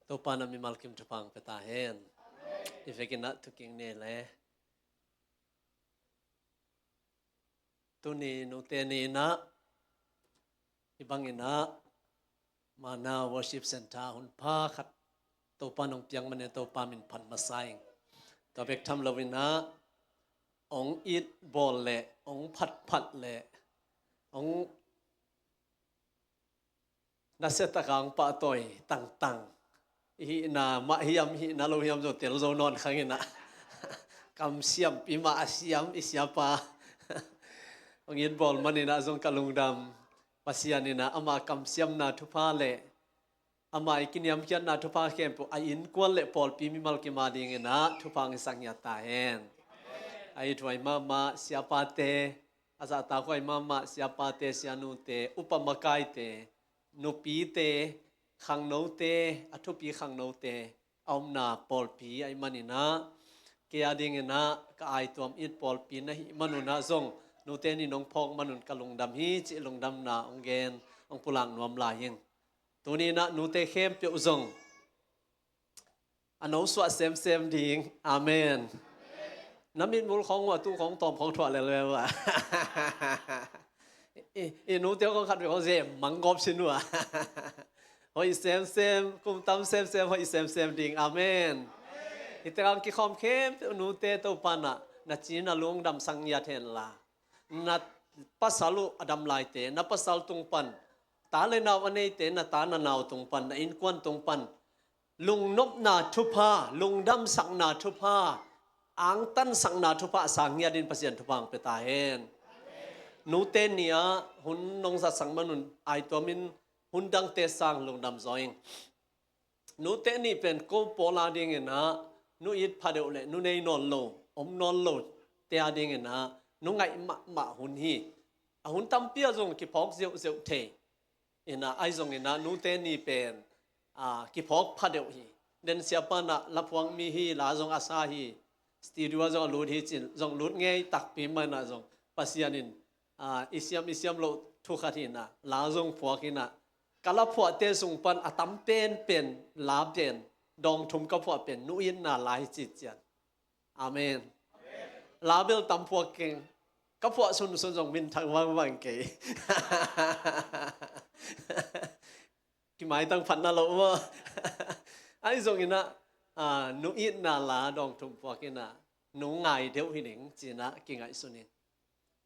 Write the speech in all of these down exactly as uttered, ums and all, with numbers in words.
Topa na mimal kim thupha hong pia ta hen. I vekin ah thuking ni le. Tuni nute ni in ah, hih bangin ah Mana Worship Center hun pha khat Topa nong piak manin Topa min phat masa ing. Tua bek tham lo in ah, hong it bawl le, hong phatphat le, hong nasia taka hong pahtawi tangtang i hihna mah hiam, hihna lo hiam zong tel zo nawn khang in ah, kamsiampi mah a siam i siapa hong it bawl manin ah zong ka lungdam. Pasian in ah ama kamsiamna thupha le ama i kiniamkhiatna thupha khempeuh a innkuan le pawlpi mimal kim a dingin ah thupha hong hisak ngiat ta hen. A ithuai mahmah siapate, a zahtakhuai mahmah siapate, sianute, upa makaite, nupite, khangnote, a thupi khangnote a omna pawlpi ahih manin ah, kei a dingin ah ka aituam it pawlpi na hih manun ah zong nute ni nong phawk manun ka lungdam hi cih lungdamna hong gen, hong pulak nuam lai ing. Tuni in ah nute khempeuh zong a no suah semsem ding. Amen. Na mitmul khawng uh a tu khawng tawm khawng thuah lel ve uh a. I, i nute khawng khat ve khawng zem mang gawp sin uh a. Hoih semsem, kum tam semsem, hoih semsem ding. Amen. Hih tengah kikhawm khempeuh nute Topa in ah na ci na lungdam sak ngiat hen la. Na pasal uh a dam laite, na pasal tung pan, ta le nau a neite, na ta na nau tung pan, na innkuan tung pan, lungnopna thupha, lungdamsakna thupha, angtansakna thupha a sak ngiat in Pasian thupha hong pia ta hen. Nute ni ah hun nong zatsak manun aituamin hun dangte sang lungdam zaw ing. Nute ni pen ko pawl a dingin ah nu it pha deuh le nu nei nawn lo, om nawn lo te a dingin ah nu ngaih mahmah hun hi. A hun tampi ah zong kiphawk ziauziau thei. In ah, ahi zongin ah nute ni pen, ah, kiphawk pha deuh hi. Den siapa in ah la phuak mi hi, la zong a sa hi, studio ah zong a lut hi cin, zong lut ngei takpi mah in ah zong Pasian in, ah, i siam i siam loh thu khat hi in ah, la zong phuak in ah, ka la phuahte sung pan a tam penpen la pen, dawng thum ka phuah pen nu itna la hi ci cian. Amen. La bel tam phuak keng. Ka phuah sunsun zong minthang vangvang kei. Kimaitang phatna lo maw? Ahi zongin ah, ah, nu itna la dawng thum phuak in ah, nu ngai deuh hi ding ci in ah kingaihsun ing.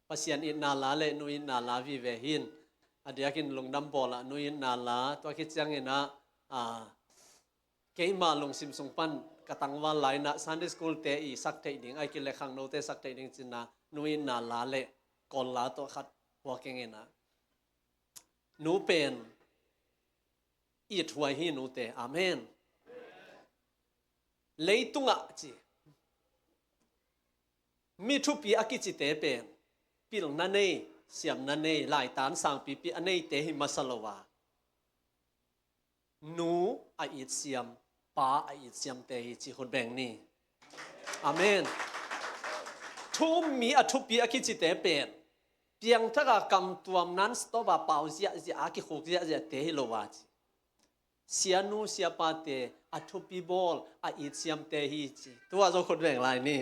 Pasian itna la le nu itna la vive hi in. A diakin lungdam bawl ah nu itna la, tua khit ciangin ah, ah, keima lungsim sung pan ka tangval lai in ah Sunday school te i sak theih ding, ahih kei leh khangnote sak theih ding ci in ah nu itna la le Kawl la tawh khat phuak keng in ah. Nu pen ithuai hi nute. Amen. Leitungah ci, mi thupi a kicite pen pilna nei, siamna nei, laitan sangpipi a neite hi masa lo a, nu a itsiam, pa a itsiamte hi ci khut beng ni. Amen. Thu um mi a thupi a kicite pen piangthak a kamtuam non-stop a pau ziahziah a kikhuk ziahziahte hi lo a ci. Sianu siapate a thupi bawl a itsiamte hi ci. Tua zo khut veng lai ni.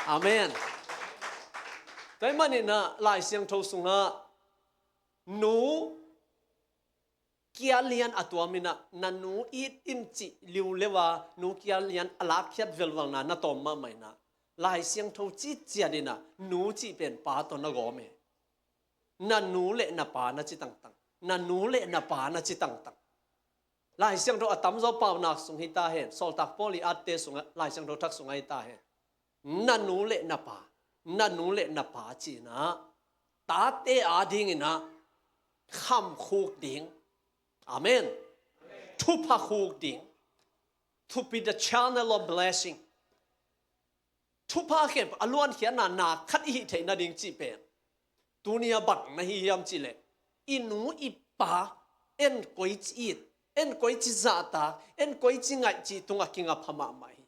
Amen. Tua ahih manin ah Lai Siangtho sungah nu kia lian a tuam in ah, na nu it in cih liuleu a, nu kia lian a lakkhiat velvalna na tawm mahmah in ah, Lai Siangtho cih ciat in ah nu cih pen pa tawh na gawm e. Na nu le na pa na ci tangtang. Na nu le na pa na ci tangtang. Lai Siangtho a tamzaw paunak sung hi ta hen. Sawltak Paul i atte sungah, Lai Siangtho thak sungah hi ta hen. Na nu le na pa, na nu le na pa ci in ah, tate a dingin ah kham khuk ding. Amen. Thupha khuk ding. To be the channel of blessing. Thupha khempeuh a luankhiatna na khat i hih theih nading cih pen, tuni a bang na hi hiam cih leh, i nu i pa en koici it, en koici zahtak, en koici ngaih cih tungah kinga pha mahmah hi.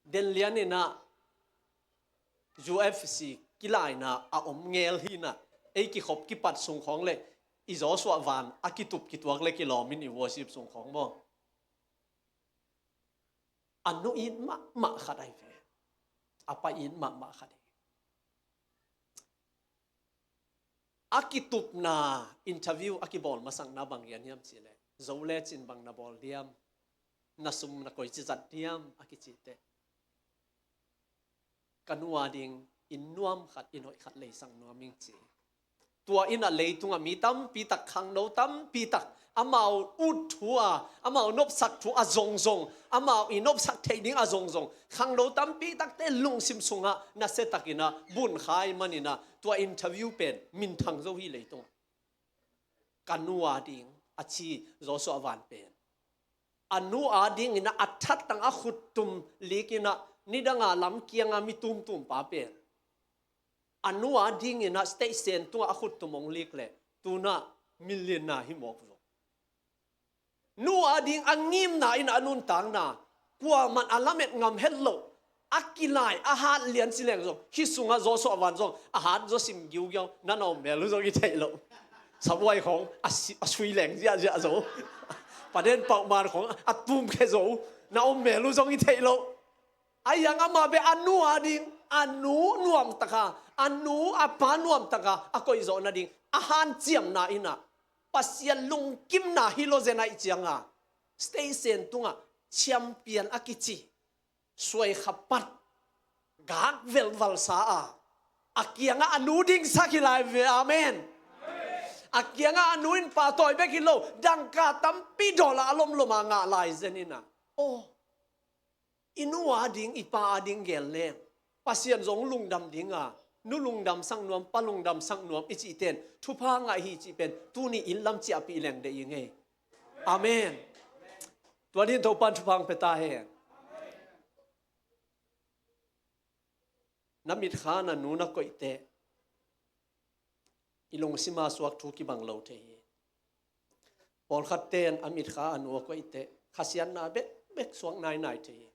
Den lian in ah U F C kilaina a om ngel hi in ah, ei kikhop kipat sung khawng le I Joshua van a kitup kituak le kilawm in i worship sung khawng maw. A nu it mahmah khat ahi ve. A pa it mahmah khat hi. A kitupna interview a kibawl masakna bang gen hiam cih leh, "Zo le cin bang na bawl diam? Na sum na koici zat diam?" a kicih teh, "Ka nu a ding inn nuam khat, inn hoih khat leisak nuam ing," ci. Tua in ah leitungah mi tampi tak, khangno tampi tak, amau ut thu a, amau nopsak thu a zongzong, amau i nopsak theih ding a zongzong, khangno tampi takte lungsim sungah nasia takin ah bun kha ahih manin ah tua interview pen minthang zo hi leitungah. "Ka nu a ding," a ci Joshua van pen. A nu a dingin ah a thattang a khuttum lik in ah, nidanga lam kianga mi tumtum pa pen, a nu a dingin ah station tungah a khuttum hong lik leh tu-in ah millionaire hi mawk zo. Nu a ding a ngimna in a nuntakna, kuaman a lamet ngam het loh, a kilai a hat lian ci leng zong, hih sungah Joshua van zong a hat zaw sim giugiau, na na om mel uh zong i theih loh. Sabuai khawng a si-, a sui leng ziahziah zo. Paden pauhman khawng a tumkhe zo, na om mel uh zong i theih loh. Ahi zongin amah bel a nu a ding, a nu nuamtaka, a nu a pa nuamtaka a koihzawh nading a hanciamna in ah, Pasian lungkimna hi lo zen ahih cianga, station tungah champion a kici, suai khapat, gak velvalsa a, a kiangah a nu dingsak hi lai ve. Amen. A kiangah a nu in pahtawi bek hi lo, dangka tampi dawl a lomlom a ngah lai zen in ah. Oh, i nu a ding, i pa a ding gen leng, Pasian zong lungdam ding a, nu lungdamsak nuam, pa lungdamsak nuam i cihte in thupha ngah hi cih pen tuni in lam ciahpih leng deih ing ei. Amen. Tua dingin Topan thupha hong pia ta hen. Na mitkha na nu na koih teh, i lungsima suak thu kibang lo thei hi. Pawlkhatte in a mitkha a nu a koih teh khasiatna bekbek suak nainai thei hi.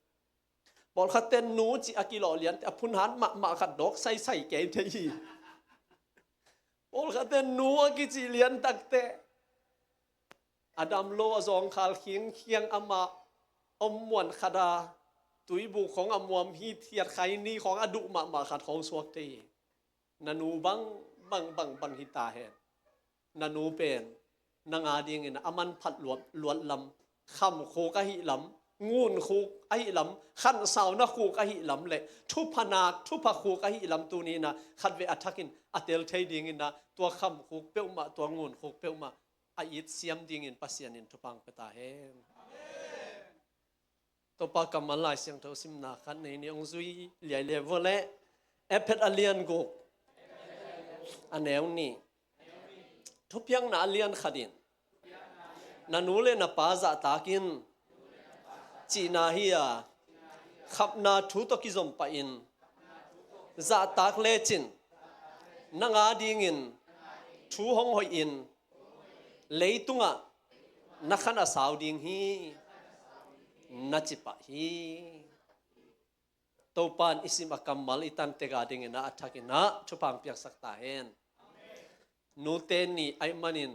Pawlkhatte in nu cih a kilawh lian teh a phunhat mahmah khat dawk saisai kei thei hi. Pawlkhatte in nu a kicih lian tak teh a dam lo, a zawngkhal khiangkhiang, amah om muan khat a, tuibuk khawng a muam hithiat, khaini khawng a duh mahmah khat khawng suak thei hi. Na nu bang, bang, bang, bang hi ta hen. Na nu pen nang a dingin a manphat luat, luat lam, khamkhuk ahih lam, ngunkhuk ahih lam, khansauna khuk ahih lam le thupha nak, thupha khuk ahih lam tuni in ah khatvei a thakin a tel thei dingin ah tua khamkhuk peuhmah, tua ngunkhuk peuhmah a it siam dingin Pasian in thupha hong pia ta hen. Topa kammal Lai Siangtho simna khat nei ni, hong zui liai le vua le. Efesa a lian guk, a neu nih. Thupiakna a lian khat in, na nu le na pa zahtak in cihna hi a, khapna thu tawh kizom pah in. Zahtak lecin nang a dingin thu hong hoih in, leitungah na khan a sau ding hi, na ci pah hi. Topan i sim a kammal i tantek a dingin ah a thakin ah thupha hong piaksak ta hen. Nute ni ahih manin,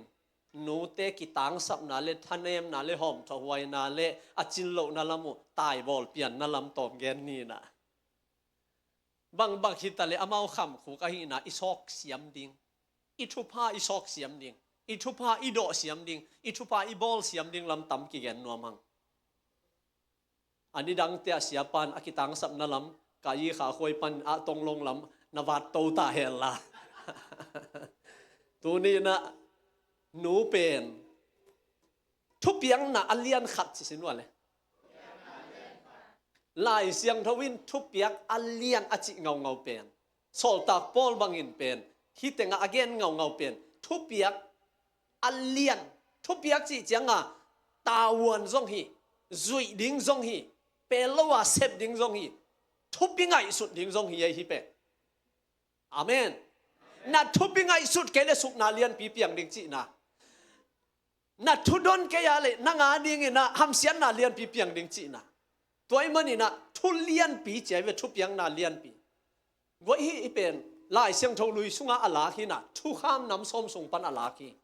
nute kitangsapna le thanemna le hawmthawhhuaina le a cin lohna lam uh taibawl pianna lam tawm gen ni in ah. Bangbang hi ta le amau khamkhuk ahihna i sawk siam ding, i thupha i sawk siam ding, i thupha i dawh siam ding, i thupha i bawl siam ding lam tam kigen nuam hang. A nidangte ah siapan a kitangsapna lam, ka yi kha khuai pan a tonglong lam na vat to ta hen la. Tuni in ah nu pen thupiakna a lian khat ci sin ua le. Lai Siangtho in thupiak a lian a cih ngaungau pen, Sawltak Paul bangin pen, hih tengah a gen ngaungau pen thupiak a lian. Thupiak cih cianga tavuan zong hi, zuih ding zong hi, pel lo a sep ding zong hi, thupi ngaihsut ding zong hi, ei hi pen. Amen. Na thupi ngaihsut kei le sukna lianpi piang ding cihna. Na thudon kei a le nang a dingin ah hamsiatna lianpi piang ding cihna. Tua ahih manin ah thu lianpi ci a hi ve, thupiakna lianpi. Guai, hih i pen Lai Siangtho lui sungah a lak hi in ah, thukham nam sawm sung pan a lak hi.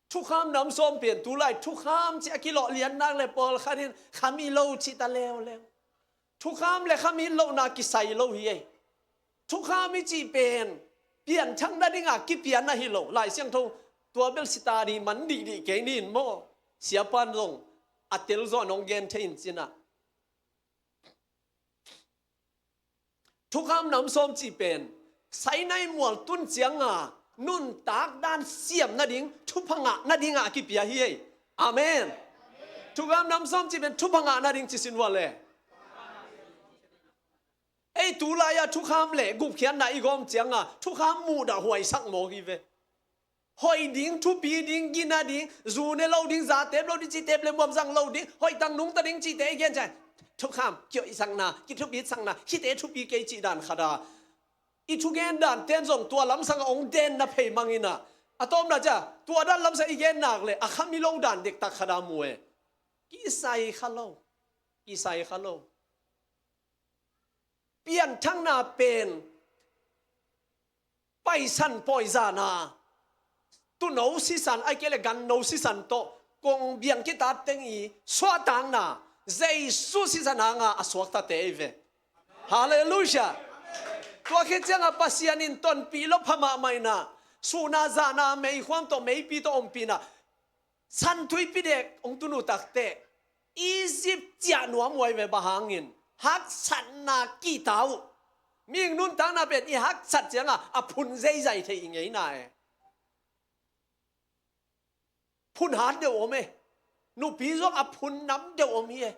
Thukham nam sawm pen tulai thukham cih a kilawh lian nak le pawlkhat in kham hi lo cih ta leuleu. Thukham le kham hi lohna kisai lo hi ei. Thukham i cih pen pianthak nadinga kipia na hi lo. Lai Siangtho tua bel sita ding man dihdih kei ni in maw. Siapan zong a tel zaw nong gen thei in cinah. Thukham nam sawm cih pen Sinai mual tun cianga nuntak dan siam nading, thupha ngah nadinga a kipia hi ei. Amen. Thukham nam sawm cih pen thupha ngah nading ci sin ua le. Ei tulai-a thukham le gupkhiatna i gawm cianga thukham muhdah huaisak mawk hi ve. Hoih ding, thupi ding, gina ding, zu ne lo ding, za tep lo ding, ci tep le muam zang lo ding, hoih tang nungta ding cihte i gen ciang thukham, kioihsakna, kithupitsakna, khite thupi kei cih dan khata. I thugen dan ten zong tua lamsang a ong den na phei manginah. A tawpna cia tua dan lamsang i gen nak le a kham hi lo dan dektak khata mu e. Kisai kha lo. Kisai kha lo. Pianthakna pen paisan pawizana, tuuno sisan, ai kei le ganno sisan tawh kong biang kitat teng i suahtakna, Jesu sisan hanga a suaktate ei ve. Halleluiah. Tua khit cianga Pasian in tonpih lo pha mahmah inah, suhna zahna meikhuam tawh meipi tawh ompihna, San Tuipi dek ong tunu takteh Egypt ciah nuam huai ve, bang hangin haksatna kihta uh. Mihing nuntakna pen i haksat cianga a phun zeizai thei i ngeina e. Phun hat deuh om e. Nupi zong a phun nam deuh om hi e.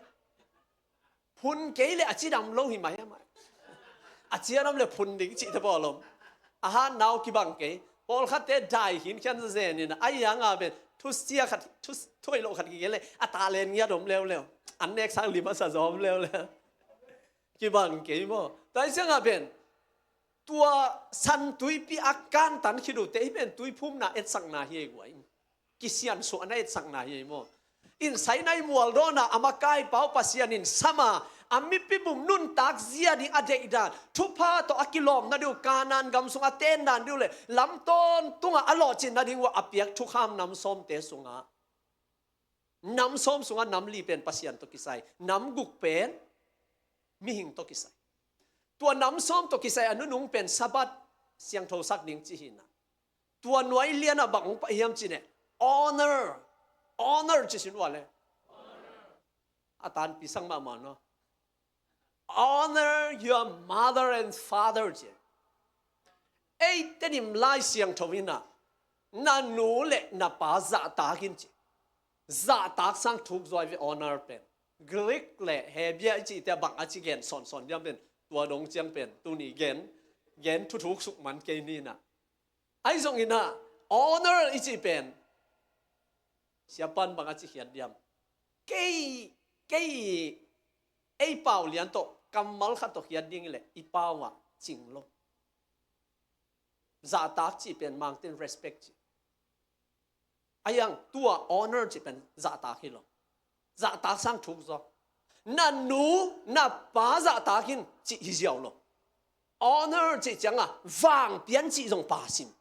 Phun kei le a cidam lo hi mai a mai. A cidam le phun ding cihte pawl om. A hat nau kibang kei. Pawlkhatte dai khinkhian zen in a ianga pen thusia khat, thu, thuaih loh khat kikei le a talen ngiat om leuleu. An nek sang lim a sa zawm leuleu. Kibang kei maw. Tua i cianga pen tua San Tuipi a kantan khit uhte hi pen tuiphumna etsakna hi ei guai. Kisiansuahna etsakna hi ei maw. In Sinai mual dawnah a makaipau Pasian in sama a mipi bum nuntak zia ding a deihdan, thupha tawh a kilawm nading uh, Kanaan gam sung a tendan ding uh le lam tawntungah a lawhcin nading uh a piak thukham nam sawmte sungah, nam sawm sungah nam li pen Pasian tawh kisai, nam guk pen mihing tawh kisai. Tua nam sawm tawh kisai a nunung pen Sabbath siangthosak ding ci hinah. Tua nuai lianah bang hong pai hiam cih leh, honor. Honor ci sin ua le. A tanpi sang mahmah no. Honor your mother and father ci. Ei Tedim Lai Siangtho inah na nu le na pa zahtak in ci. Zahtak sang thuk zaw ve honor pen. Greek le Hebrew i cihte bang a ci gen sawnsawn diam pen, tua dong ciang pen tuni gen, gen thuthuk suk man kei ninah. Ahi zonginah honor i cih pen siapan bang a ci khiat diam. Kei, kei ei pau lian tawh kammal khat tawh khiat ding le i pau ah cing lo. Zahtak cih pen Mangten respect cih. Ahi hang tua honor cih pen zahtak hi lo. Zahtak sang thuk zaw. Na nu na pa zahtak in cih hi ziau lo. Honor cih cianga vangpian cih zong pasim.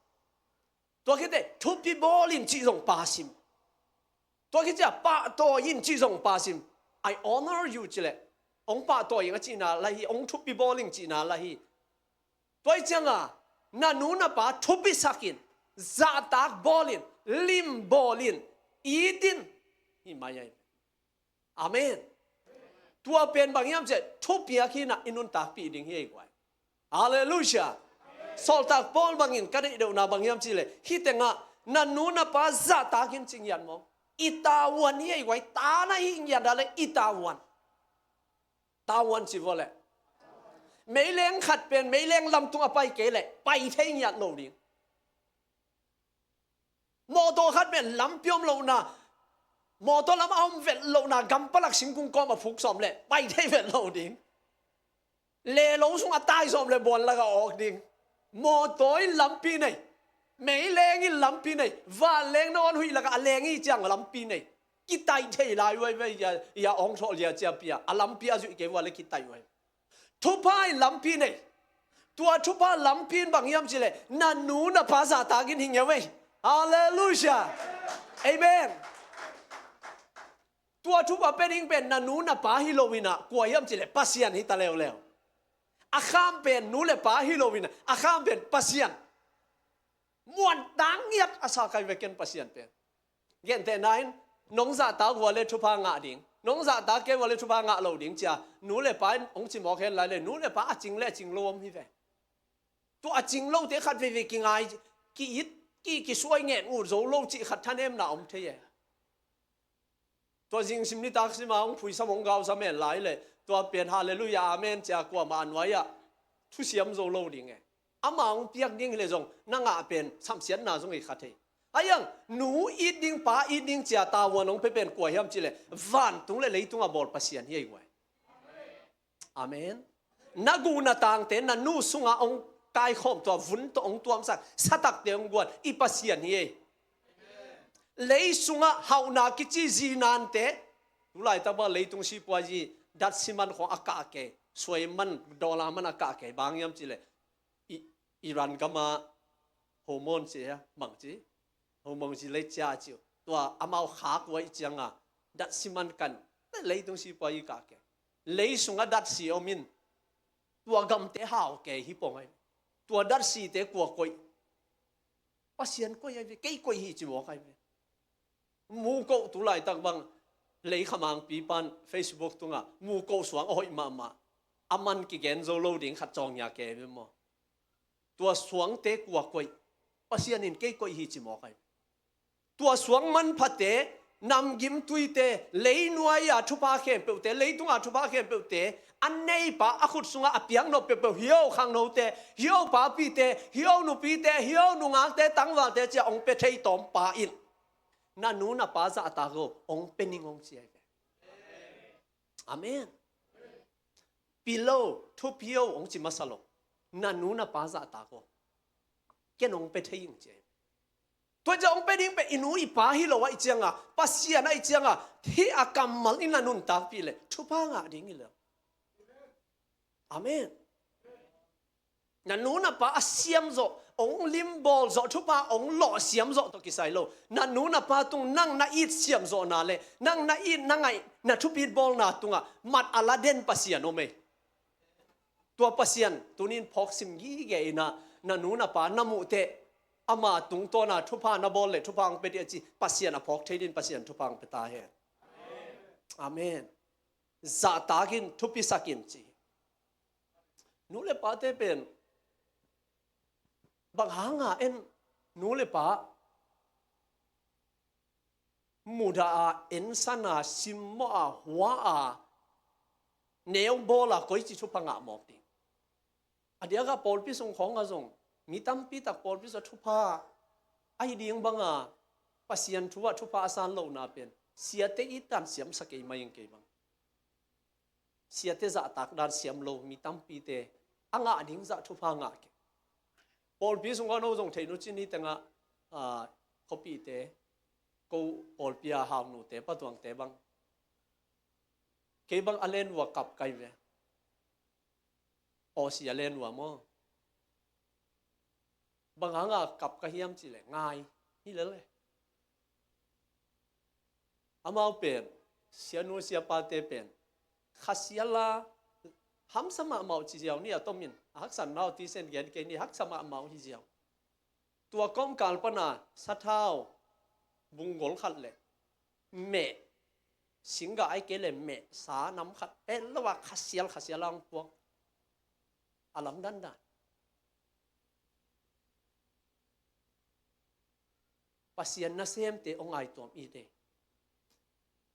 Tua khite thupi bawlin cih zong pasim. Tua khit ciah pahtawi in cih zong pasim. I honor you ci leh, hong pahtawi ing a cihna la hi, hong thupi bawl ing cihna la hi. Tua hi cianga na nu na pa thupisak in, zahtak bawl in, lim bawl in, it in, hi mai ahi. Amen. Tua pen bang hiam ciah thupiak hinah i nuntakpih ding hi ei guai. Halleluiah. Sawltak Paul bangin ka deih deuhna bang hiam cihleh, hih tengah na nu na pa zahtakin ci ngiat maw? I tavuan hi ei guai, ta na hih ngiat a le i tavuan. Tavuan ci vua leh, meileng khat pen meileng lamtung a pai kei leh pai thei ngiat lo ding. Mawtaw khat pen lampi om lohna, mawtaw lam a om vet lohna, gampalak singkung kawm a phuk sawm leh pai thei vet lo ding. Lelo sung a tai sawm leh buan lak a awk ding. Mawtaw in lampi nei, meileng in lampi nei, vanleng na on huih lakah a leng i ciang lampi nei. Kitai thei lai uai vei, ia, ia awng thawh lia cia pia, a lampi a zuih kei vua le kitai uai. Thupha in lampi nei. Tua thupha lampi in bang hiam cihleh, na nu na pa zahtakin hi ngeu ei. Halleluiah. Amen. Tua thupha pia ding pen na nu na pa hi lo in ah, kua hiam cih leh Pasian hi ta leuleu. A kham pen nu le pa hi lo in ah, a kham pen Pasian. Muan tang ngiat a sa kai ve ken Pasian pen. Gentehna in, nong zahtak uh a leh thupha ngah ding, nong zahtak kei uh a leh thupha ngah lo ding ci-a nu le pa in hong ci mawk hen lai leh, nu le pa a cing le a cing lo om hi ve. Tua a cing lote khat veivei kingai, ki-it, ki, kisuai ngen uh zo lo cih khat thanemna om thei e. Tua zing sim nitak sim a hong phuisam hong gausam hen lai leh, tua pen halleluiah, amen ci-a kuamah a nuai-ah thusiam zo lo ding e. Ama hong piak ding hi leh zong na ngah pen samsiatna zong hi kha thei. Ahi hang nu it ding, pa it ding ci-a tavuan hong pia pen kua hiam cih leh vantung le leitung a bawl Pasian hi ei guai. Amen. Na guh na tangte na nu sungah hong kaikhawm, tua vun tawh hong tuamsak, satakte hong guan i Pasian hi ei. Lei sungah hauhna kici zi nante, tu laitak bang leitung sipuazi datsi man khawng a kah kei, suai man, dollar man a kah kei, bang hiam cih leh I-, Iran gam a hormone ci hia, mang ci, hormone ci lei cia ci uh. Tua amau khak uh ahih ciangin datsi man kan, leitung sipuazi kah kei. Lei sungah datsi om in, tua gamte hau kei hi pong ahi. Tua datsite kua koih? Pasian koih ahi ve, kei koih hi ci mawk ahi ve. Mukoh tu laitak bang, lei khamangpi pan Facebook tungah mukoh suang a hoih mahmah, a man kigen zo lo ding khat cawng hia kei ve maw? Tua suangte kua koih? Pasian in kei koih hi ci mawk ahi. Tua suang manphate, namgim tuite, leinuai-a thupha khempeuhte, leitunga thupha khempeuhte, a neipa a khut sungah a piaknop peuhpeuh, hio khangnote, hio papite, hio nupite, hio nungakte, tangvalte ci-a hong pia thei tawmpa in na nu na pa zahtak o, hong pia ning hong ci ahi ve. Amen. Pil o, thupi o hong ci masa lo. Na nu na pa zahtak o, ken hong pia thei ing ci ahi. Tua ciang hong pia ding pen i nu i pa hi lo ahih ciangin, Pasian ahih ciangin, hih a kammal in na nuntakpih leh thupha ngah ding hi lo. Amen. Na nu na pa a siam zawh, hong limbawl zawh, thupha hong lawh siam zawh tawh kisai lo. Na nu na pa tung nang na it siam zawhna le nang na it na ngaih na thupit bawlna tungah mat a la den Pasian om ei. Tua Pasian tuni-in phawk sim gige in ah, na nu na pa na muh teh, ama tungtawna thupha na bawl leh thupha hong pia ding a ci, Pasian a phawk thei dingin Pasian thupha hong pia ta hen. Amen. Zahtak in, thupisak in ci. Nu le pate pen bang hanga en, nu le pa mudah a, ensan a, simmawh a, hua a, neu bawl a, koici thupha ngah mawk ding? A diakah pawlpi sung khawngah zong mi tampi tak pawlpi sung thupha ahi ding banga Pasian thu ah thupha a san lohna pen siate it dan siamsa kei mai ing kei bang. Siate zahtak dan siam lo mi tampite a ngah ding zah thupha ngah kei. Pawlpi sungah no zong theih nu cin hi tengah, ah, khuapite, ko pawlpi a haunute, patuangte bang, kei bang a len uh a kap kai ve. Awsi a len uh a maw? Bang hanga kap ka hiam cih leh ngai hi lel e. Amau pen, sianu siapate pen khasial a hamsa mahmah uh ci ziau ni, a tomin a haksatna uh tisen gen kei ni, haksa mahmah uh hi ziau. Tua kawmkal pana sathau bunggol khat le meh, singgah ai kei le meh sa nam khat pet lo a khasial khasial a hong puak. A lamdang dan. Pasian nasemte hong ngaituam i te.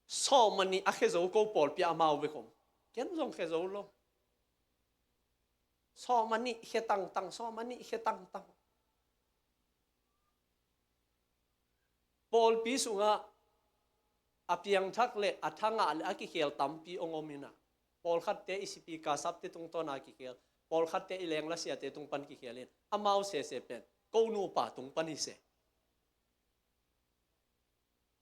Sawmah nih a khe zo ko pawlpi ah amau bek om. Ken zong khe zo lo. Sawmah nih khe tangtang, sawmah nih khe tangtang. Pawlpi sungah a piangthak le a thangah le a kikhel tampi hong om in ah, pawlkhatte i sipi kasapte tungtawna kikhel, pawlkhatte i lenglasiate tung pan kikhel in, amau sese pen ko nupa tung pan hi se.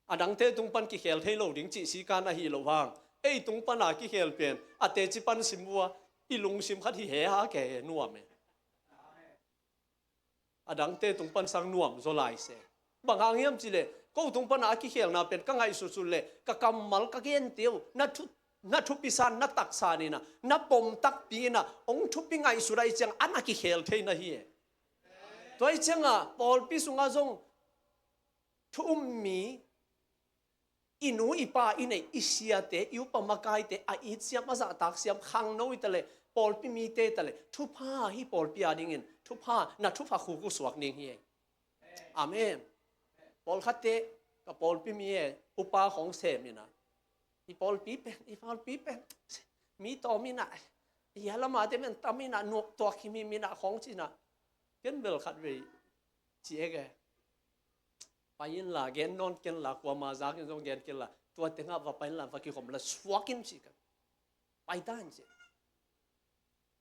A dangte tung pan kikhel thei lo ding cih sikan ahi lo hang, ei tung pana kikhel pen a teci pan sim uh a, i lungsim khat hi he ha ke he nuam e. A dangte tung pan sang nuam zaw lai se. Bang hang hiam cih leh Ko tung pana a kikhelna pen ka ngaihsutsut leh ka kammal ka gente uh na thu, na thupi san, na taksa in ah, na pom takpi in ah hong thupi ngaihsut ahih ciang a na kikhel thei na hi e. Tua ahih ciangah pawlpi sungah zong thu um mi, i nu i pa i neih, i siate, i upa makaite, a it siam, a zahtak siam, khangno i ta leh, pawlpi mite i ta leh, thupha hi pawlpi a dingin, thupha, na thupha khuk uh suak ding hi. Amen. Pawlkhatte, ka pawlpi mi e, upa khong sem in ah, i pawlpi pen, i pawlpi pen mi tawm in ah, i a lamate pen tam in ah, nuak tuak hi mi, mi in ah khong ci in ah, ken bel khatvei ci e ke. Pai inla, gen nawn kenla, kuama zakin zong gen kenla, tua tengah va pai inla, va kikhom la, suak in ci ka. Pai ta in ci.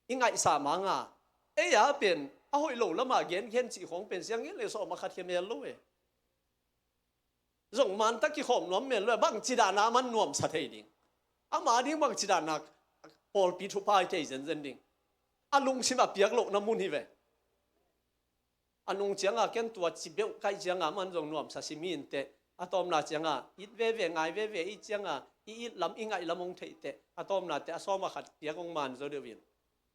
I ngaihsa manga, ei a pen a hoih lo lamah gen khen cih khong pen siang gen le sawm a khat khia mel lo e. Zong man tak kikhawm nuam mel lo e, bangci dana man nuamsa thei ding. Ama ding bangci dana pawlpi thupha hi thei zenzen ding. A lungsim a piak lohna mun hi ve. A nung cianga ken tua ci beuh kaih cianga man zong nuamsa si mi inteh. A tawpna cianga it veve, ngai veve, i cianga i it lam, i ngaih lam hong theih teh. A tawpna teh a sawm a khat piak hong man zo deuh in.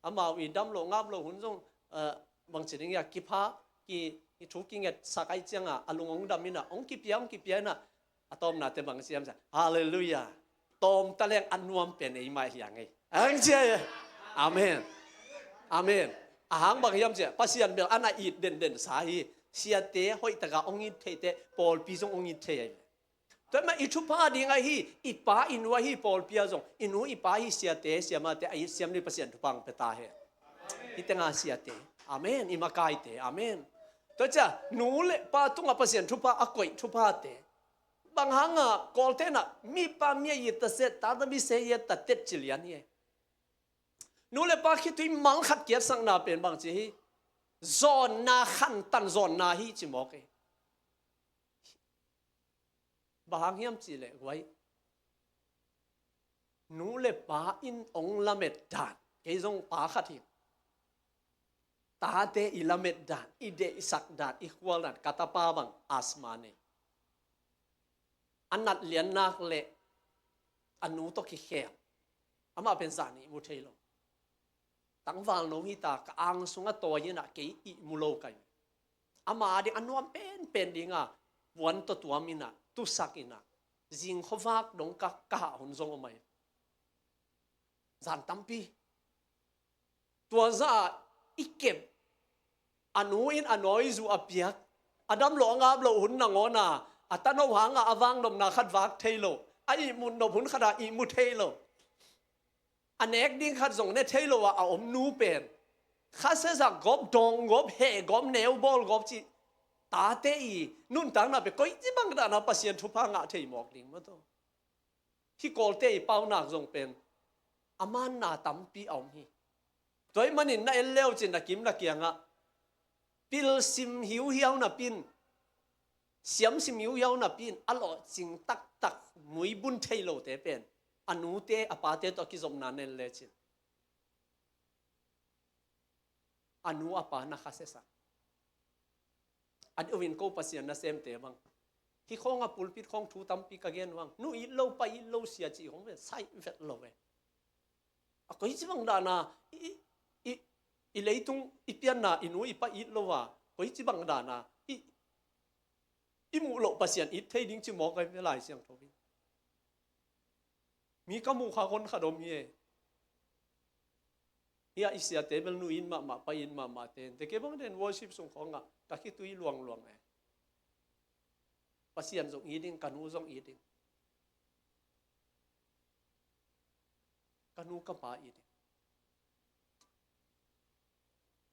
Amau i dam loh ngap loh hun zong, eh, bangci ding ia kipha, ki, i thu kingetsak aih cianga a lung hong dam in ah, hong kipia, hong kipia in ah, a tawpna teh bang siam sa. Halleluiah. Tawm taleng a nuam pen ei mah hi a ngei. Ang cia e. Amen. Amen. A hang bang hiam cia, Pasian bel a na it denden sa hi. Siate hoih taka hong it thei teh, pawlpi zong hong it thei ahi. Tua mah i thupha ding ahi, i pa i nu ahi pawlpi a zong, i nu i pa ahi siate, siamate, a it siam ni Pasian thupha hong pia ta hen. Hih tenga siate. Amen. I makaite. Amen. Tua cia, nu le pa tungah Pasian thupha, a koih thuphate. Bang hanga, Kawlte'n ah, mi pa mi a it ta set, ta ta mi se it ta tet ci lian hi. Nu le pa khitui mal khat kiatsakna pen bangci hi. Zawnna khantan zawnna hi ci mawk hi. Bang hang hiam cih leh guai. Nu le pa in hong lamet dan. Kei zong pa khat hi. Tate i lamet dan, i deihsak dan, i khual dan, ka tapa bang asthma nei. A nat lian nak leh a nu tawh kikhel. Amah pen zan ihmu thei lo. Tangval no hi ta, ka ang sungah tawi in ah kei ihmu lo ka hi. Ama ding a nuam penpen dinga, puan tawh tuam in ah, tusak in ah, zing khuavak dong ka, ka hah hun zong om ahi. Zan tampi. Tua zah i kep, a nu in a nawi zu a piak, a dam loh a ngap loh hun nangawn a, a tano hanga a vang nopna khat vak thei lo, a ihmut nop hun khat a ihmu thei lo. A nek ding khat zong ne thei lo a, a om nu pen. Khasia zak gawp, dawng gawp, heh gawp, neu bawl gawp cih. Tate i nuntakna pen koici bang dana Pasian thupha ngah thei mawk ding maw taw. Hih Kawlte i paunak zong pen a manna tampi a om hi. Tua ahih manin na en leu cin na kim na kiangah pil sim hiuhiau napi in, siam sim hiuhiau napi in, a lawhcing taktak muibun thei lote pen a nute a pate tawh a kizopna na en lecin a nu a pa na khasia sak. A deuhin ko Pasian nasemte bang, hih khawngah pulpit khawng thu tampi ka gen uh ang, nu it lo, pa it lo, sia cih khawng ve, sai vet lo ve. A koici bang dana i, i, i leitung i pianna i nu i pa it lo a, koici bang dana i, i muh loh Pasian it thei ding ci mawk a hi ve Lai Siangtho in. Mi ka muh kha hon khat om hi e. Hia i siate bel nu it mahmah, pa it mahmah te. Te kei bang den worship sung khawngah ka khitui luangluang e. Pasian zong it ding, ka nu zong it ding. Ka nu ka pa it ding.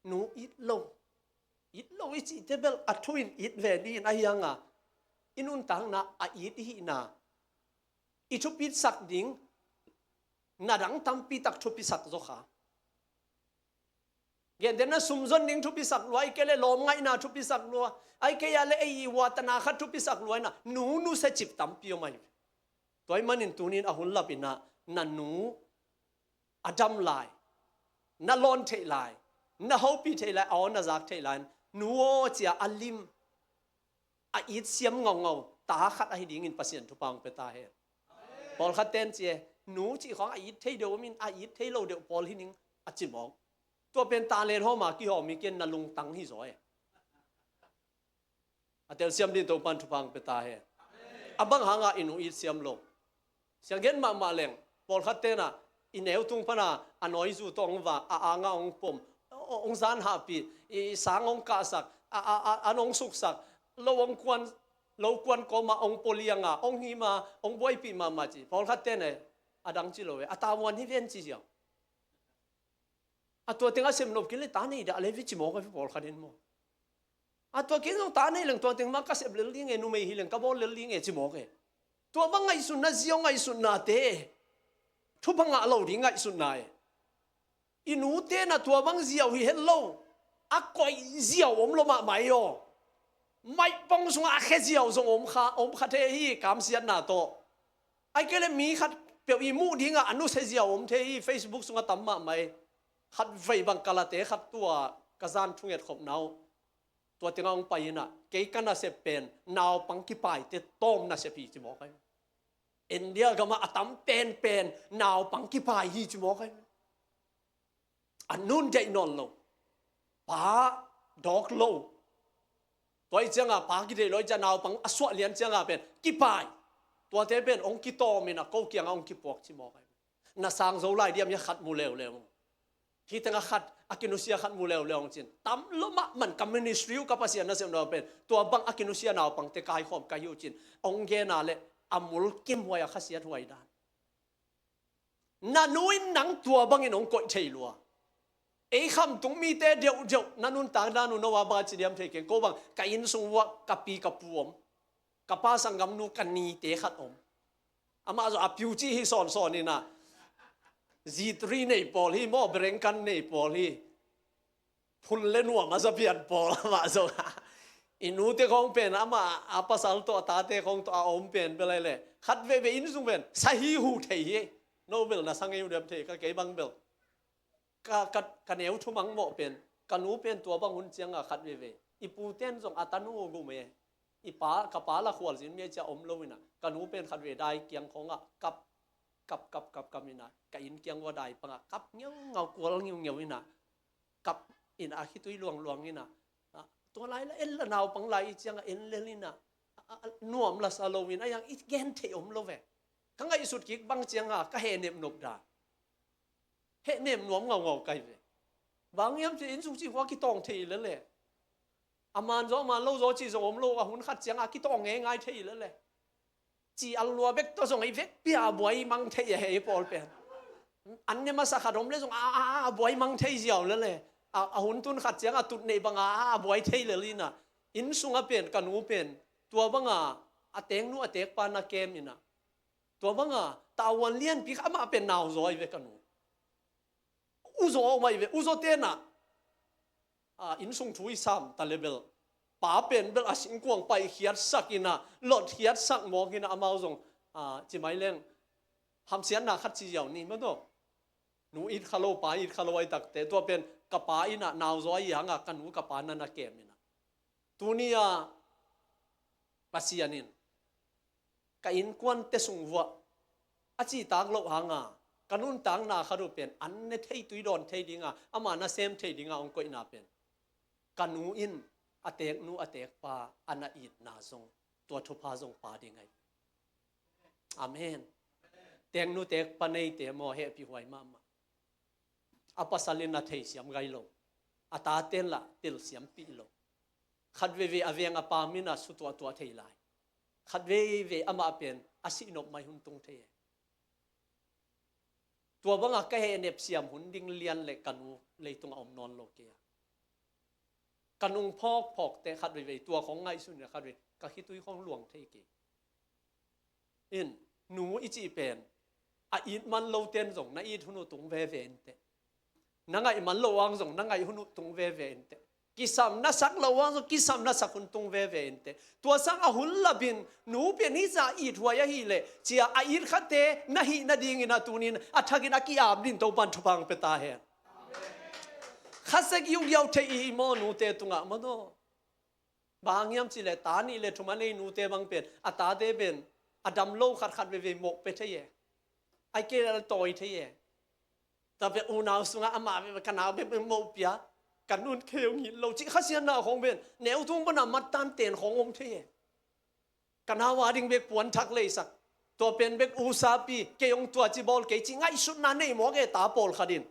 Nu it lo. It lo i cihte bel a thu in it ve ding in a hianga. I nuntakna a it i hihna. I thupitsak ding. Na dang tampi tak thupisak zaw kha. Gentehna sum zon ding thupisak lua, ahih kei leh lawm ngaihna thupisak lua, ahih kei a leh ei i uatana khat thupisak lua in a, nu nusia cip tampi om ahi. Tua ahih manin tunin a hun lapin a, na nu a dam lai, na lawn theih lai, na hopih theih lai, a aw na zak theih lai, nu aw cia a lim, a it siam ngaungau, ta khat ahi dingin Pasian thupha hong pia ta hen. Pawlkhat ten ci e, nu cih khawng a it thei deuh om in, a it thei lo deuh pawl hi ning a ci mawk. Tua pen talent hawm a kihawm hi ken na lungtang hi zaw e. A telsiam ding Topan thupha hong pia ta hen. A bang hanga i nu it siam lo? Siang gen mahmah leng, pawlkhat tenah i neu tung pana a nawizu tawh hong vak, a anga hong pom, hong zan hahpih, i sang hong kahsak, a, a, a, an hong suksak, lo hong kuan, lo kuan kawma hong pawlianga, hong hima, hong buaipih mahmah ci. Pawlkhat tenah a dang ci lo e, a tavuan hi ven ci ziau. A tua teng a sep nop kei le ta nei dah le vi ci mawk a vi pawlkhat in maw. A tua kei zong ta nei leng tua teng mah ka sep lel ding e, numei hi leng ka bawl lel ding e ci mawk e. Tua bang ngaihsutna ziau ngaihsutnate thupha ngah lo ding ngaihsutna e. I nute na tua bang ziau hi het lo. A koih ziau om lo mahmah i aw. Maipong sungah a khe ziau zong om kha, om kha thei hi kamsiatna tawh. Ai kei le mi khat peuh i muh dingah a nusia ziau om thei hi. Facebook sungah tam mahmah i. Khat vei bang ka late khat tua ka zan thunget khopna uh. Tua tengah hong pai inah kei ka nasep pen naupang kipaite tawm nasep hi ci mawk ai. India gamah a tam penpen naupang kipai hi ci mawk ai. A nun deih nawn lo. Pa dawk lo. Tua i cianga pa kideih lo i cianga naupang a suah lian cianga pen kipai. Tuate pen hong kitawm inah ko kiangah hong kipuak ci mawk ai. Na sang zo lai diam i a khat mu leuleu. Hih tengah khat a kinusia khat mu leuleu hong cin. Tam lo mahmah ka ministry uh ka Pasian nasem lo pen tua bang a kinusia naupangte kaikhawm ka hi uh cin. Hong gena le a mulkim huai a khasiat huai dan. Na nu in nang tua bangin hong koih thei lua. Ei khamtung mite deuhdeuh na nuntak dan uh no a bang a ci diam thei keng ko bang ka inn sung uah ka pi ka pu om. Ka pa sanggamnu ka nite khat om. Amah zong a piuci hi sawnsawn inah. Zitri nei pawl hi maw, berengkan nei pawl hi. Phun le nuam a zapian pawl amah zong. I nute khawng pen amah a pasal tawh a tate khawng tawh a om pen bel ai le. Khat veve inn sung pen sahi hu thei hi. No bel na sa ngei uh diam thei ka kei bang bel. Ka, ka, ka neu thumang mawh pen, ka nu pen tua bang hun cianga khat veve. I puten zong a tanu gum e. I pa, ka pa la khualzin mi a cia om lo inah. Ka nu pen khat ve dai kiang khawngah kap, kap, kap, kap, kap inah. Ka inn kiang ua dai pangah kap ngeungau kual ngeungeu inah. Kap inah a khitui luangluang inah. Ah, tua lai la en la naupang lai i ciangah en lel inah. Ah, ah, nuam la sa lo inah yang i gen thei om lo ve. Ka ngaihsut kik bang cianga ka hehnep nop dan. Hehnem nuam ngaungau kai ve. Bang hiam ci inn sung cih khua kitawng thei lele. A man zaw a man lo zaw cih zong om lo a hun khat cianga kitawng ngeingai thei lele. Ci a lua bek tawh zong i vekpi a buai mang thei a hei pawl pen. An ne masa khat om le zong a, a, a buai mang thei ziau lele. A, a hun tun khat cianga tut neih banga a, a buai thei lel inah. Inn sunga pen ka nu pen tua banga a teknu a tekpa na kem inah. Tua banga tavuan lianpi kha amah pen nauzaw ahi ve ka nu. Uzaw ahi ve, uzaw tenah. Ah, inn sung thu i sam ta le bel. Pa pen bel a singkuang pai khiatsak inah, lot khiatsak mawk inah amau zong, ah, ci mai leng. Hamsiatna khat ci ziau ni maw taw. Nu it kha lo, pa it kha lo ahi takte. Tua pen ka pa inah nauzaw ahi hanga ka nu ka pa na na kem inah. Tuni a Pasian in ka innkuante sung vuah a citak loh hanga ka nuntakna khat uh pen an ne thei tui dawn thei dinga ama nasem thei dinga hong koihna pen ka nu in a teknu a tekpa a na itna zong tua thupha zong pa ding ahi. Amen. Teknu tekpa neite maw hehpih huai mahmah. A pasal in a theisiam gai lo. A taten lah telsiampih lo. Khat veivei a veng a pam in a sutuahtuah thei lai. Khat veivei amah pen a sihnop mai hun tung thei e. Tua banga ka hehnep siam hun ding lian le ka nu leitungah om nawn lo kei a. Ka nung phawkphawkte khat veivei tua khong ngaihsun in a khat vei ka khitui khong luang thei kei. In, nu i cih pen a it man loten zong na it hun uh tung veve inteh. Na ngaih man lo ang zong na ngaih hun uh tung veve inteh. Kisam na sak lo ang zong kisam na sak hun tung veve inteh. Tua sang a hun lapin nu pen hih zah it huai ahih leh cia a it khate na hih nadingin a tunin a thakin a ki-ap din Topan thupha hong pia ta hen. Khasia giugiau thei i hi maw nute tungah maw no? Bang hang hiam cih leh ta nih le thum a nei nute bang pen a tate pen a dam lo khatkhat veivei mawh pia thei e. Ahih kei leh a tawi thei e. Tua pen unau sungah amah pen ka nau pen mawh pia, ka nu'n kei hong it lo cih khasiatna khawng pen neu tung pan a mattan ten khawng om thei e. Ka nau a ding bek puan thak leisak, tua pen bek usapi, kei hong tua ci bawl kei cih ngaihsutna nei mawk e ta pawlkhat in.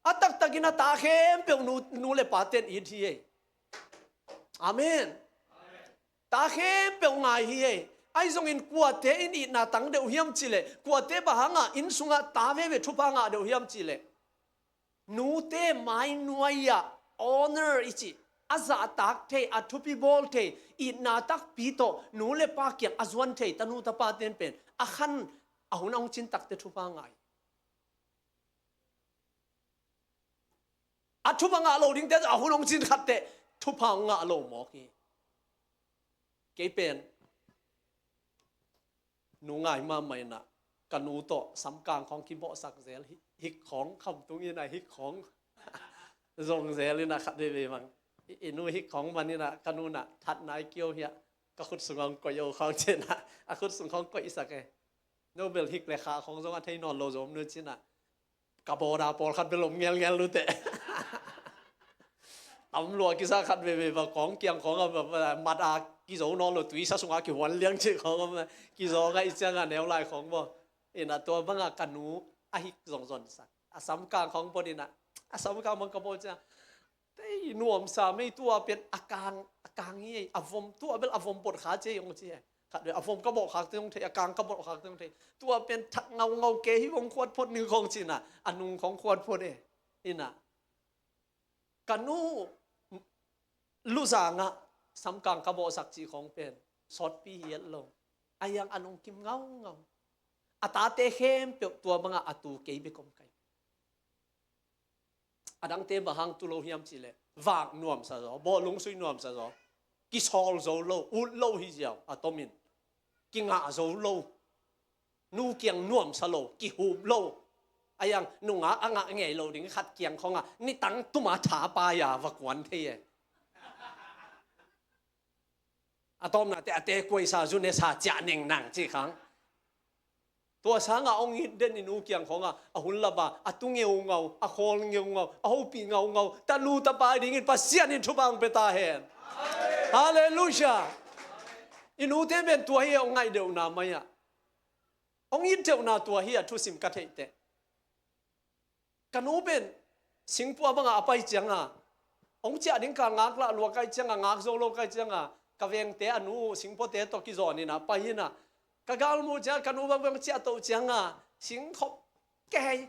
A taktakin a ta khempeuh nu, nu le pate'n it hi e. Amen. Ta khempeuh ngai hi e. Ahi zongin kuate in itna tang deuh hiam cih leh, kuate bang hangah inn sungah ta veve thupha ngah deuh hiam cih leh, nute mai nuai-ah honor i cih, a zahtak thei, a thupi bawl thei, itna takpi tawh nu le pa kiang a zuan thei tanu tapate'n pen a khan, a hun a hong cin takteh thupha ngai. A thupha ngah lo dingte a hun hong cin khatteh thupha hong ngah lo mawk hi. Kei pen nu ngai mahmah in ah, ka nu tawh samkang khawng kibawhsak zel, hik, hik khawng khamtung in ah, hik khawng zong zel in ah, khat veivei bang i, i nu hik khawng man in ah, ka nu in ah, that nai kio hiah, ka khut sung hong koih o khawng ci in ah, a khut sung khawng koihsak e. No bel hik le khah khawng zong a thei nawn lo zong om nu ci in ah, ka bawda pawlkhat bel om ngelngel luteh. Tam lua kisa khat veivei va kawng kiang khawng a, va, va, mat a kizo nawn lo, tuisa sungah kihuan liang cih khawng a, kizo ngaih ciangah neu lai khawng maw. In ah tua bangah ka nu a hik zong zonsak. A samkang khawng pawt in ah, a samkang bang ka bawh ciang, tei nuamsa mei, tua pen a kang, a kang hi ei, a vom, tua bel a vom bawh kha ci ei hong ci ei. Khat vei a vom ka bawh khak teng hong thei, a kang ka bawh khak teng hong thei. Tua pen thak ngaungau, kei hih hong khuat phot ning khawng ci in ah, a nung khawng khuat phot e. In ah ka nu luzangah samkang ka bawhsak cih khawng pen sawtpi hi et lo. A hiang a lungkim ngaungau. A tate khempeuh tua bangah a tu kei bek om kai. A dangte bang hang tu lo hiam cih leh, vak nuamsa zaw, bawhlung sui nuamsa zaw, kisawl zo lo, ut lo hi ziau, a tomin kingah zo lo, nu kiang nuamsa lo, kihup lo. A hiang nungak a ngah ngei lo ding khat kiang khawngah nitang tuma tha pai a va kuan thei e. A tawpna teh a te kuaisa, zu nesa, ciah neng nang cih khang. Tua sangah hong it den i nu kiang khawngah, a hun lap a, a tu ngeungau, a khawl ngeungau, a hopih ngaungau tanu tapa dingin Pasian in thupha hong pia ta hen. Halleluiah. I nute pen tua hi a, hong ngaih deuhna mai-ah hong it deuhna tua hi a, thusim ka theih teh. Ka nu pen singpua bangah a pai cianga, hong ciah ding kal ngak lah lua kai cianga, ngak zo lo kai cianga, ka vengte a nu uh singpuate tawh kizawn in ah pai in ah, ka galmuh cianga ka nu bang bang ciah toh cianga, singkhop kei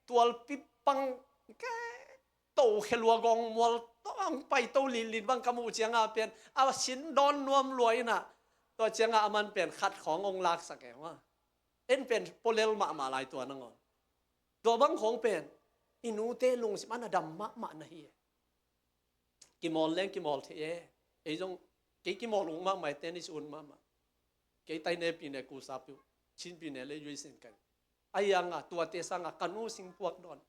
tualpi pang kei to khe lua gawng mual tawh hong pai to linlin bang ka muh cianga pen a sin dawn nuam lua in ah, tua cianga a man pen khat khawng hong laksak e. Hua en pen pawlel mahmah lai tua nangawn. Tua bang khawng pen i nute lungsim a na dam mahmah na hi e. Kimawl leng kimawl thei e. Ei zong kei kimawl ung mahmah e, tennis un mahmah. Kei Tainepine kusapi uh, Chinpine le U S in kai. A hianga tuate sanga ka nu singpuak dawn.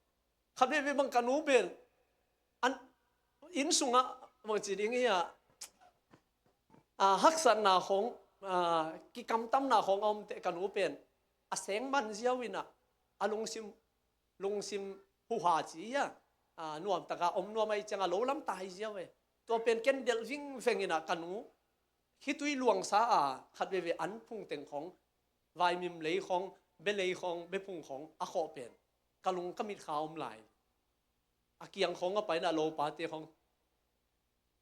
Khat veivei bang ka nu pen an, inn sungah bangci ding hi a, a, haksatna khawng, a, kikamtamna khawng a om teh ka nu pen a seng man ziau in ah, a lungsim, lungsim huha ci hi a, a, nuamtaka om nuam ahih cianga lo lam tai ziau e. Tua pen ken delh vingveng in ah ka nu khitui luangsa a khat veivei an phung teng khawng, vaimim lei khawng, be lei khawng, be phung khawng a khawh pen ka lung ka mitkha om lai. A kiang khawng a pai in ah lopate khawng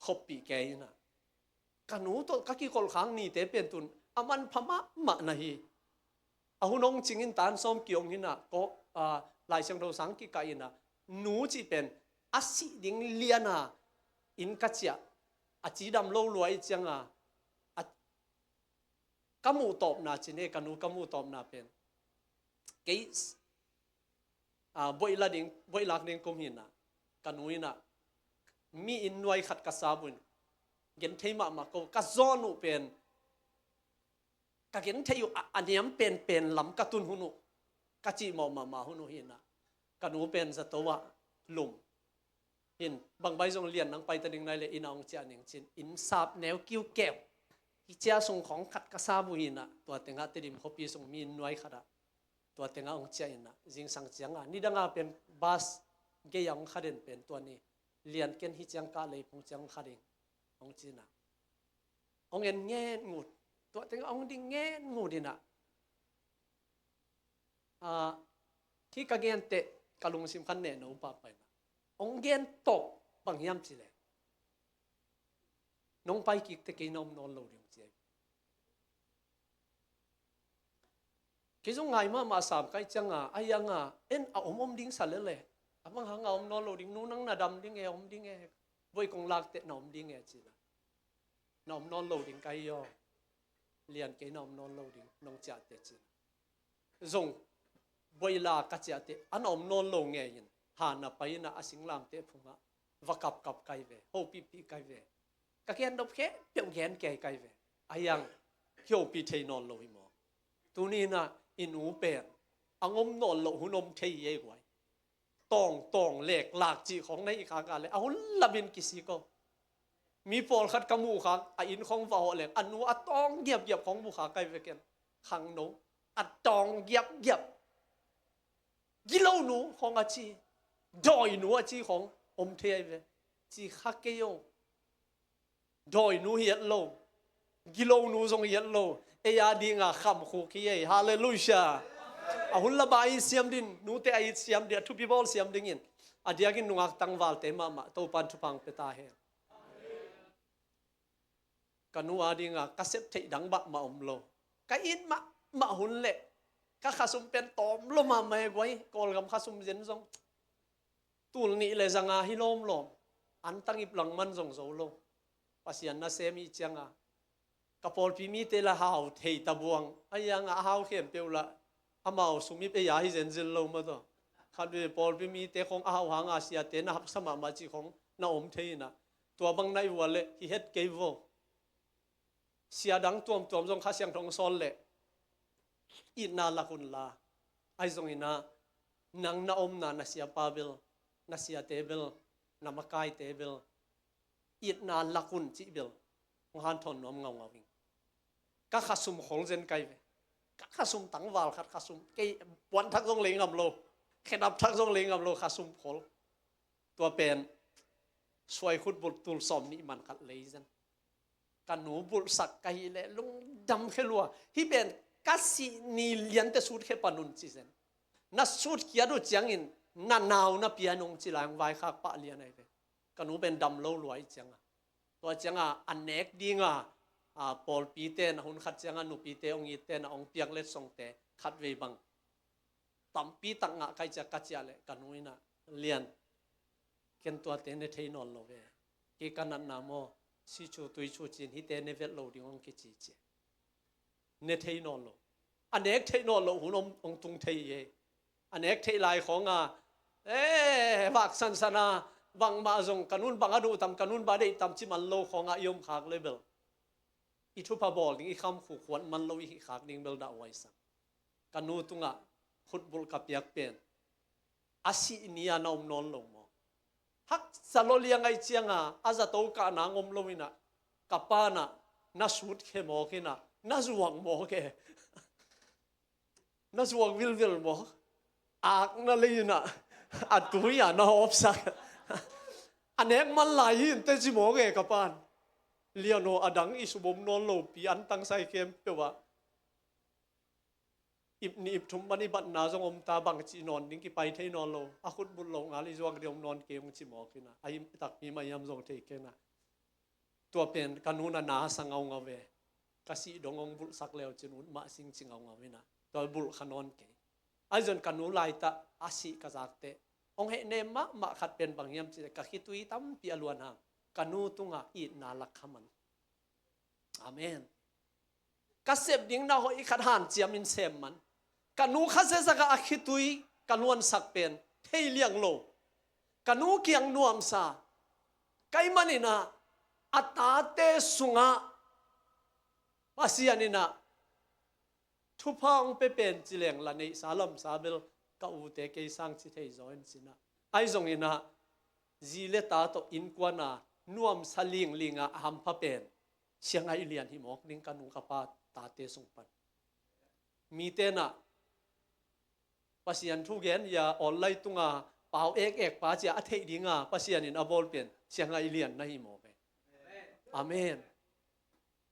khoppih kei in ah, ka nu tawh ka kikolh khak nite pen tun a manpha mahmah na hi. A hun hong cingin tan sawm ki-ong in ah, ko, a, Lai Siangtho sang kikah in ah, nu cih pen a sih ding lian a inn ka ciah, a cidam lo lua ahih cianga, a, ka muh tawpna ci ne, ka nu ka muh tawpna pen kei, a, boih la ding, boih lak ding kum hi in ah, ka nu in ah mi inn nuai khat ka sap uh in, genthei mahmah ko, ka zawn uh pen ka genthei uh a, a niam penpen lam ka tun hun uh, ka cihmawh mahmah hun uh hi in ah, ka nu pen zato ah lum, hin, bangbai zong lian nang paita ding nai le inn ah hong ciah ning cin, inn sap neu kiukeu. Hih cia sung khawng khat ka sap uh hi-in ah, tua tengah Tedim khuapi sung mi inn nuai khat ah, tua tengah hong ciah in ah, zingsang ciangah nidangah pen bus gei ah hong kha den pen tua ni, lian ken hih ciang kah lei phung ciang hong kha ding hong ci-in ah, hong en ngen ngut. Tua tengah hong ding ngen ngut in ah, ah, hih ka genteh ka lungsim khan neh no pahpah in ah, hong gen tawh bang hiam cih leh, nong pai kik teh kei na om nawn lo ding, ci hi. Kei zong ngai mahmah sam ka hih ciangah, a hiangah en a om om ding sa lel e. A bang hangah om nawn lo ding, nu nang na dam ding e, om ding e. Voi kong lak teh na om ding e, ci-in ah, na om nawn lo ding ka hi aw. Lian, kei na om nawn lo ding, nong ciah teh, ci-in ah. Zong boila ka ciah teh, a na om nawn lo ngei-in, han na pai in ah, a singlamteh phungah va kapkap ka hi ve, hopihpih ka hi ve. Ka gen nop khempeuh gen kei ka hi ve. A hiang, hih hopih thei nawn lo hi maw. Tuni in ah i nu pen a hong om nawn loh hun om thei hi ei guai. Tawng, tawng, lek, lak cih khawng na hih khak a leh a hun lamin kisik aw. Mi pawlkhat ka muh khak, a inn khawng va hawh leng, a nu a tawng giapgiap khawng mu khak ka hi ve ken. Khangno a tawng giapgiap. Gilonu khawng a ci, dawinu a ci khawng om thei ahi ve. Ci kha kei aw. Dawinu hi het lo, gilonu zong hi het lo, ei a dinga khamkhuk hi ei. Halleluiah. A hun lama i siam ding, nute a it siam ding, a thupi bawl siam dingin, a diakin nungak tangvalte mahmah Topan thupha hong pia ta hen. Ka nu a dinga ka sep theih dang mahmah om lo. Ka it mahmah hun leh ka khasum pen tawm lo mahmah e guai, Kawlgam khasum zen zong. Tul nih le zanga hi lawmlawm. Antang ip langman zong zo lo. Pasian nasem i cianga, ka pawlpi mite la hau thei tabuang. A hianga a hau khempeuh la amau sum ip ei a hi zenzil lo mah tawh. Khatvei pawlpi mite khawng a hau hanga siate na haksa mahmah cih khawng na om thei inah, tua bang na i ual leh hi het kei vo. Sia dang tuamtuam zong Kha Siangtho hong sawl leh itna lak unla. Ahi zonginah nang na omna na siapa bel, na siate bel, na makaite bel itna lak un cih bel hong hanthawn nuam ngaungau ing. Ka khasum khol zen kai ve. Ka khasum tangval khat khasum, kei puan thak zong lei ngam lo, khedap thak zong lei ngam lo, khasum khol. Tua pen suai khut bulh tul sawm nih man khat lei zen. Ka nu bulhsak ka hih leh lungdam khe lua. Hih pen ka sih ni liante sut khe pan un ci zen. Na sut khiat uh ciangin na nau na pia nung ci lai hong vaikhak pah lian ahi ve. Ka nu pen dam lo lua ih cianga, tua cianga a nek dinga, a, pawlpite na hun khat cianga nupite hong itte na hong piak letsongte khatvei bang tampi tak ngah kai ciak ka ciah leh ka nu inah, Lian, ken tuate ne thei nawn lo ve. Kei ka natna maw, si chu tui chu cin hihte ne vet lo ding hong kici ci. Ne thei nawn lo. A nek theih nawn lo hun hong, hong tung thei hi. A nek theih lai khawnga, e, vak sansana, bangmah zong ka nun bang a duh tam, ka nun bang a deih tam ci man lo khawnga i om khak le bel i thupha bawl ding, i khamkhu khuat man lo i hih khak ding bel dah huaisak. Ka nu tungah khutbulh ka piak pen a sih ni-a na om nawn lo maw? Haksa lo liang ahi cianga a zato kah nang om lo inah, ka pa nah na sut khe mawk inah, na zuak mawk e. Na zuak vilvel maw? Akna lei inah a tui-a na hawpsak. A nek man lai hi inteh ci mawk e ka pan. Lian aw, a dang i sum om nawn lopi an tangsai khempeuh ah ip nih ip thum man i batna zong om ta, bang cih nawn ding kipai thei nawn lo. A khutbulh loh ngal i zuak ding om nawn kei hong ci mawk inah, a hi takpi mah hiam zong thei kei inah. Tua pen ka nu na na sa ngaungau ve. Ka sih dong hong bulhsak leu cin ut mah sing ci ngaungau inah, tua bulh kha nawn kei. Ahi zon ka nu laitah a sih ka zakteh hong hehnem mahmah khat pen bang hiam cih leh ka khitui tampi a luan hang ka nu tungah itna lak kha man. Amen. Ka sep ding na hoih khat hanciamin sem man. Ka nu kha zezakah a khitui ka luansak pen thei liang lo. Ka nu kiang nuamsa ka hih maninah a tate sungah Pasian inah thupha hong pia pen ci leng la neihsa lamsa bel ka ute kei sang ci thei zaw in cinah. Ahi zonginah zi le ta tawh innkuan a nuamsa lingling a hampha pen Sia Ngaih Lian hi mawk ding, ka nu ka pa tate sung pan. Mite nah Pasian thu gen hi a online tunga pau ekek pa cia a theih dinga Pasian in a bawl pen Sia Ngaih Lian na hi mawk e. Amen.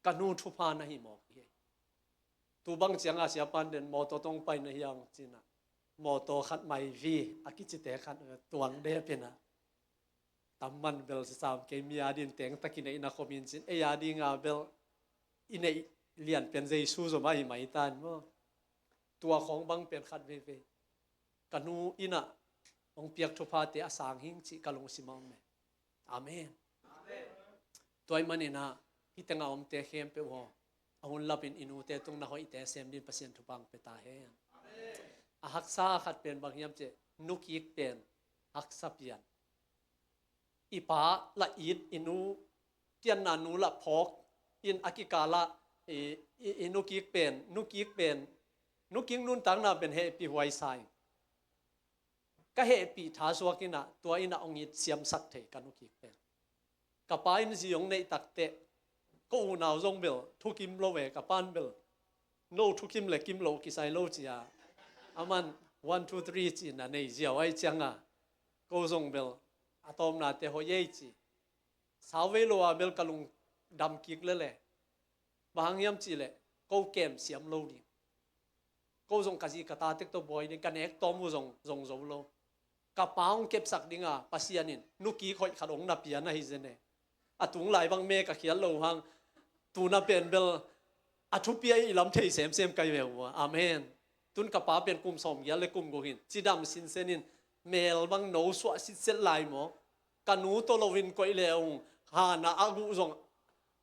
Ka nu thupha na hi mawk hi. Tu bang cianga siapan den mawtaw tawng pai na hiang cinah, mawtaw khat mai vi a kicite khat tuang depinah tamman bel sisam kei mi a din teng takin ei na khomin cin, ei a dinga bel i neih lian pen Jesu zom ahi mai tan maw? Tua khawng bang pen khat veivei ka nu inah hong piak thuphate a sang hing cih ka lungsim a om e. Amen. Tua ih maninah hih tengah omte khempeuh aw, a hun lapin i nute tung na hoihte sem din Pasian thupha hong pia ta hen. A haksa khat pen bang hiam cih, nukik pen haksa pian. I pa la it, i nu pianna nu la phawk in a kikalah i, i, i nukik pen, nukik pen, nukik nuntakna pen hehpih huai sa in. Ka hehpih tha suak inah tua inah hong it siamsak thei ka nukik pen. Ka pa in zi hong neih takteh ka unau zong bel thukim lo e, ka pan bel no thukim le kim lo kisai lo cia. Aman one two three ci na nei ziau aih cianga ko zong bel a tawmnate hoih ei ci. Sau vei lo a bel ka lungdam kik lele. Bang hang hiam cihleh ko kem siam lo ding. Ko zong ka zi ka ta tek tawh buai ding, ka nek tawm uh zong zong zo lo. Ka pa hong kepsak dinga Pasian in nukik hoih khat hong na pia na hi zen e. A tung lai bang me ka khial lo hang tuna pen bel a thupi a i lam thei semsem kai ve uh a. Amen. Tun ka pa pen kum sawmgiat le kum guk hin cidam sinsen in mel bang no suah sitset lai maw? Ka nu tawh loin koih le ung hana a guh zong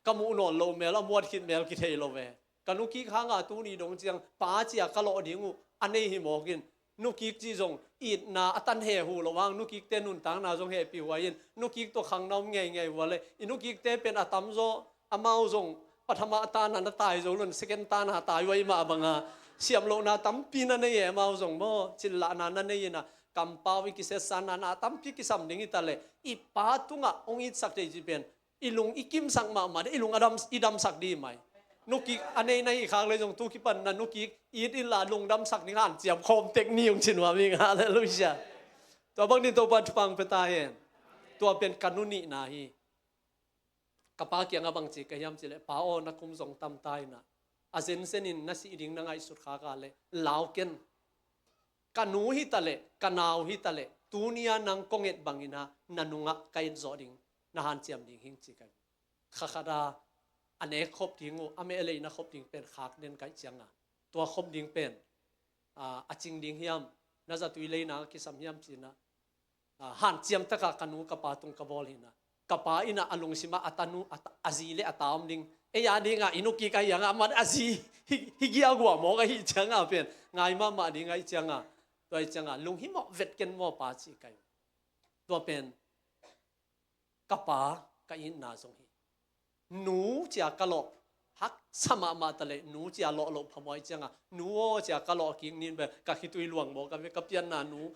ka muh nawn loh mel, a muat khit mel kithei lo ve. Ka nukik hanga tuni dong ciang pa cia ka lawh ding uh a nei hi mawkin, nukik cih zong itna a tan he hu lo hang, nukikte nuntakna zong hehpih huai in, nukik tawh khangna om ngeingei hua le i nukikte pen a tamzaw amau zong pathama tana na tai zo lon, second tana tai huai mah banga siam lohna tampi na nei e, amau zong maw, cillahna na nei inah kampau i kisetsanna na tampi kisam ding hi ta le i pa tungah hong itsak thei cih pen i lung i kimsak mahmah ding, i lung a dam, i damsak ding mai. Nukik a nei na hi khak le zong tu kipan na nukik it inla lungdamsak ding hanciam khawm tek ni hong ci nuam ing. Halleluiah. Tua bang din Topa thupha hong pia ta hen. Tua pen ka nu nihna hi. Ka pa kiangah bang ci ka hiam cihleh, pa aw, na kum zong tam ta inah a zenzen in na sih ding na ngaihsut khak a le lau ken. Ka nu hi ta leh ka nau hi ta leh tuni-a nang kong et bangin ah na nungah ka et zawh ding, na hanciam ding hing ci ka hi. Kha khat a a nek khop ding uh, a meh lei na khop ding pen khak den ka hih cianga, tua khop ding pen a, a cing ding hiam, na zatui leina a kisam hiam cinah, a, hanciam taka ka nu ka pa tung ka bawl hinah, ka pa inah a lungsimah a tanu, a ta, a zi le a ta om ding, ei a dingah i nukik a hiangah aman a zi hi, hi giaguah mawk ahih ciangah pen ngai mahmah ding ahih ciangah, tua ahih ciangah lunghimawh vet ken maw pa ci ka hi. Tua pen ka pa ka itna zong hi. Nu cia ka lawh haksa mahmah ta leh nu cia lawh loh phamawh ahih ciangah, nu aw cia ka lawh kik nin bel ka khitui luang maw ka ve, ka pianna nu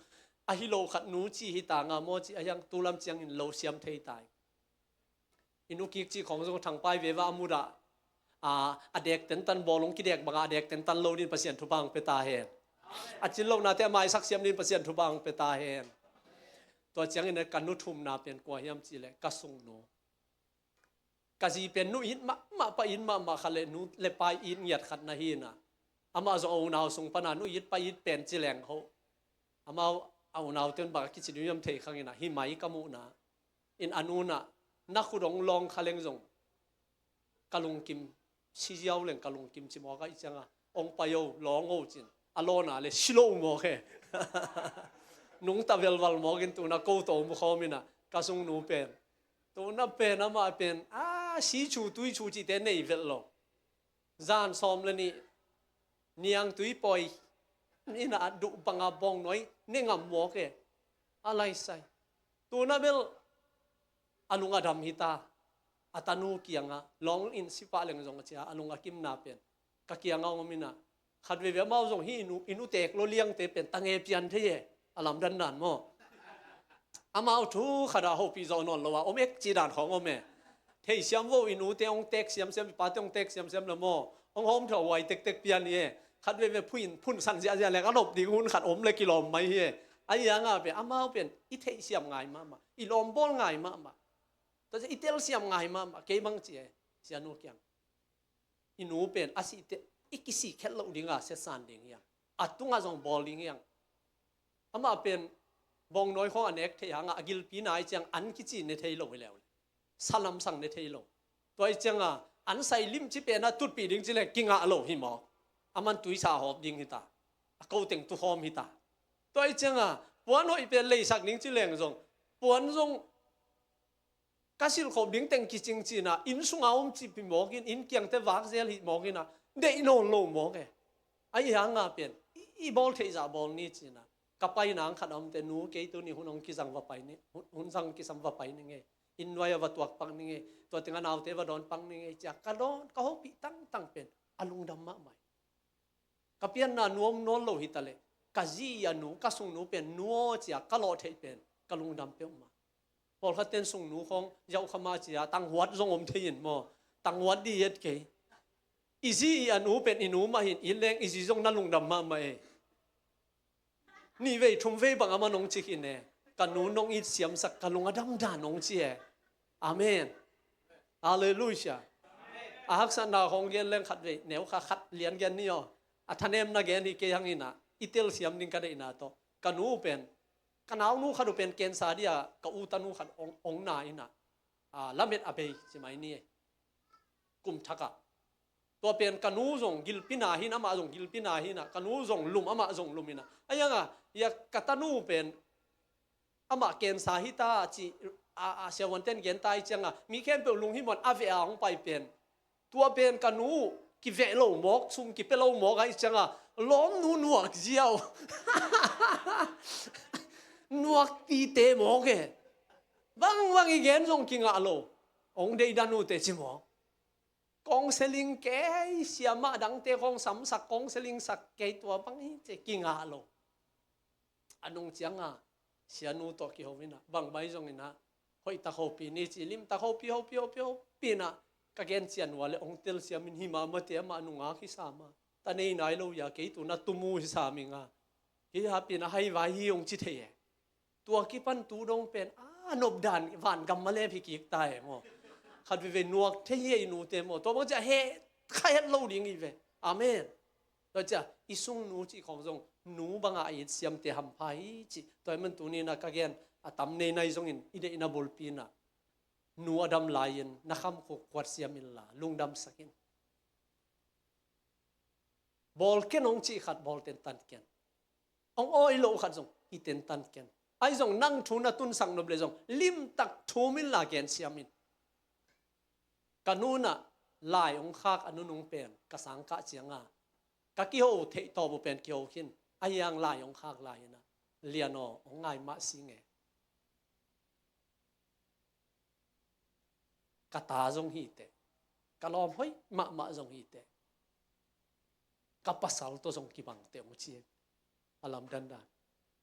ahi lo khat nu ci hi tanga maw ci a hiang tu lam ciangin lo siam thei ta hi. I nukik cih khawng zong thangpai veva a mudah, a, a dek tentan bawlung kidek bangah a dek tentan lo din Pasian thupha hong pia ta hen. A cin lohnate a maisak siam din Pasian thupha hong pia ta hen. Tua ciangin ka nu thumna pen kua hiam cihleh ka sungnu. Ka zi pen nu it mahmah, pa it mahmah khat le nu le pa it ngiat khat na hinah, amah zong a unau sung pana nu it pa it pen ci leng hoh. Amau a unaute un bang a kici ding hiam thei khanginah hi mai ka muhna. In a nunah na khut hong lawng kha leng zong ka lungkim, si ziau leng ka lungkim ci mawk ahih ciangah hong pai o, lawng o cin a lawna le si lo mawk he. Nungta velval mawkin tuna ko tawh mu khawminah ka sungnu pen, tuna pen amah pen a, si chu tui chu cihte nei velh lo. Zan sawm le nih niangtui pawi inah a duh banga bawngnawi ne ngam mawk e. A laisai. Tuna bel a lung a dam hita. A tanu kiangah lawng in sipah leng zong a cia a lung a kimna pen ka kiangah hong om inah, khat veivei amau zong hi i nu, i nu tek lo liangte pen tange pian thei e, a lamdandan maw? Amau thu khat ah hopih zawh nawn lo a om ek cih dan khawng om e. Theihsiam vo, i nute hong tek siamsiam, i pate hong tek siamsiam le maw, hong hawmthawh huai tektek pian hi e. Khat veve phun, phun san ziahziah le ka lop ding hun khat om le kilawm mai hi e. Ahi hangah pen amau pen i theihsiam ngai mahmah, i lawmbawl ngai mahmah, tua ciang i telsiam ngai mahmah. Kei bang ci e, sianu kiang, i nu pen a sih teh i kisih khelh loh dinga siatsan ding hi hang, a tungah zong bawl ding hi hang. Amah pen bawngnawi khawng a nek theih hangah a gilpi nai ciang an kici ne thei lo hi leuleu, sa lamsang ne thei lo. Tua hi cianga an sai limci penah tutpih ding ci le kingah lo hi mawk. Aman tuisa hawp ding hita, a koteng tukhawm hita. Tua hi cianga puan hoih pen leisak ding ci leng zong, puan zong ka silhkhop ding teng kicing cinah inn sunga om cipih mawkin, inn kiangte vak zel hih mawkinah deih nawn lo mawk e. Ahi hanga pen i, i bawl theihzah bawl ni cinah, ka pai nang khat a omte, nu, kei tuni hun hong kizang va pai ni, hun, hun zang kisam va pai ni ngei, inn nuai a va tuak pak ni ngei, tua tengah naute va dawn pak ni ngei cia ka dawn, ka hopih tangtang pen a lungdam mahmah hi. Ka pianna nuam nawn lo hitaleh, ka zi a nu, ka sungnu pen nu aw cia ka lawh theih pen ka lungdam peuhmah. Pawlkhatte'n sungnu khawng zauhkha mah cia tanghuat zong om thei in maw, tanghuat dih i et kei. I zi i a nu pen i nu mah hi in, i leng i zi zong na lungdam mahmah e. Nih vei thum vei bang amah nong ci khin e, ka nu nong it siamsak, ka lung a damdan nong ci e. Amen. Halleluiah. A haksatna khawng gen leng khat vei neu kha khat lian gen ni aw. A thanemna gen hi kei hang inah, i telsiam ding ka deihna tawh, ka nu pen, ka naunu khat uh pen cancer dia ka u tanu khat ong, ong na inah, a, lamet a bei ci mai ni e. Kum thakah tua pen ka nu zong gilpi na hi in, amah zong gilpi na hi inah, ka nu zong lum, amah zong lum inah. Ahi hanga ia ka tanu pen amah cancer hita ci a, a siavuante'n gen ta hi cianga mi khempeuh lunghimawh in a veh a hong pai pen, tua pen ka nu kiveh lo mawk, sum kipia lo mawk ahi cianga lawmnu nuak ziau. Nuakpite mawk e. Bangbang i gen zong kingah lo. Hong deidan uh teh ci mawk. Counselling kei, siamah dangte khawng samsak, counselling sak kei, tua bang hi ci, kingah lo. A nung cianga sianu tawh kiho inah, bang mai zong inah, hoihtak hopih ni ci, limtak hopih, hopih, hopih, hopih inah, ka gen cian uh a le hong telsiam in, hi mahmah te, amah nungak hi sam a, ta nei nai lo ia, kei tu na tumu hi sam ing a, kei hapin a haivai hi hong ci thei e. Tua kipan tu dong pen a nopdan vangam malep hi kik ta e maw. Khat veivei nuak thei hi e i nute maw. Tua bang ciah heh kha het lo ding hi ve. Amen. Tua ciah i sungnu cih khawng zong nu bangah a it siamte hampha hi cih. Tua hi man tuni inah ka gen a tam nei nai zongin i deihna bulpi inah, nu a dam lai-in na khamkhuk kuat siam inla lungdamsak in. Bawl ken hong cih khat bawl tentan ken. Hong awi loh khat zong hi tentan ken. Ahi zong nang thu na tunsak nop le zong limtak thum inla gensiam in. Ka nu inah lai hong khak a nunung pen ka sang kah cianga ka kiho theih tawp uh pen kiho khin. Ahi hang lai hong khak lai inah, Lian aw, hong ngai mah sing e. Ka ta zong hi teh, ka lawm hoih mahmah zong hi teh, ka pasal tawh zong kibang teh hong ci. A lamdandan,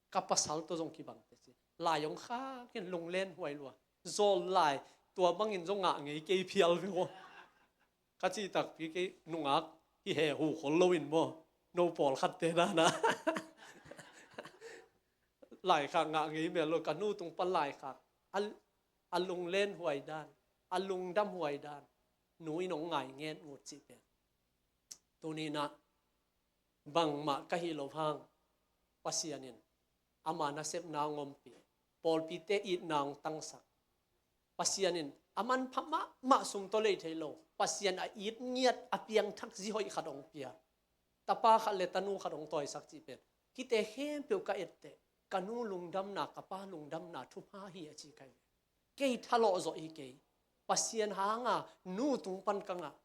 ka pasal tawh zong kibang teh ci. Lai hong khak in lunglen huai lua. Zawl lai tua bangin zong ngah ngei kei phial ve aw. Ka cih takpi kei nungak hi he, hu khol lo in maw. No pawlkhatte dan a. Laikhak ngah ngei mel lo, ka nu tung pan laikhak. A, a lunglen huai dan, a lungdam huai dan, nu in hong ngai nget ngut cih pen. Tuni inah bangmah ka hih loh hang, Pasian in ama nasepna hong ompih, pawlpite itna hong tangsak. Pasian in a manpha mahmah sum tawh lei thei lo, Pasian a it ngiat a piangthak zi hoih khat hong pia. Tapa khat le tanu khat hong tawisak cih pen, hihte khempeuh ka etteh, ka nu lungdamna, ka pa lungdamna thupha hi a ci ka hi ve. Kei thalawh zawh hi kei. Pasian hanga nu tung pan ka ngah,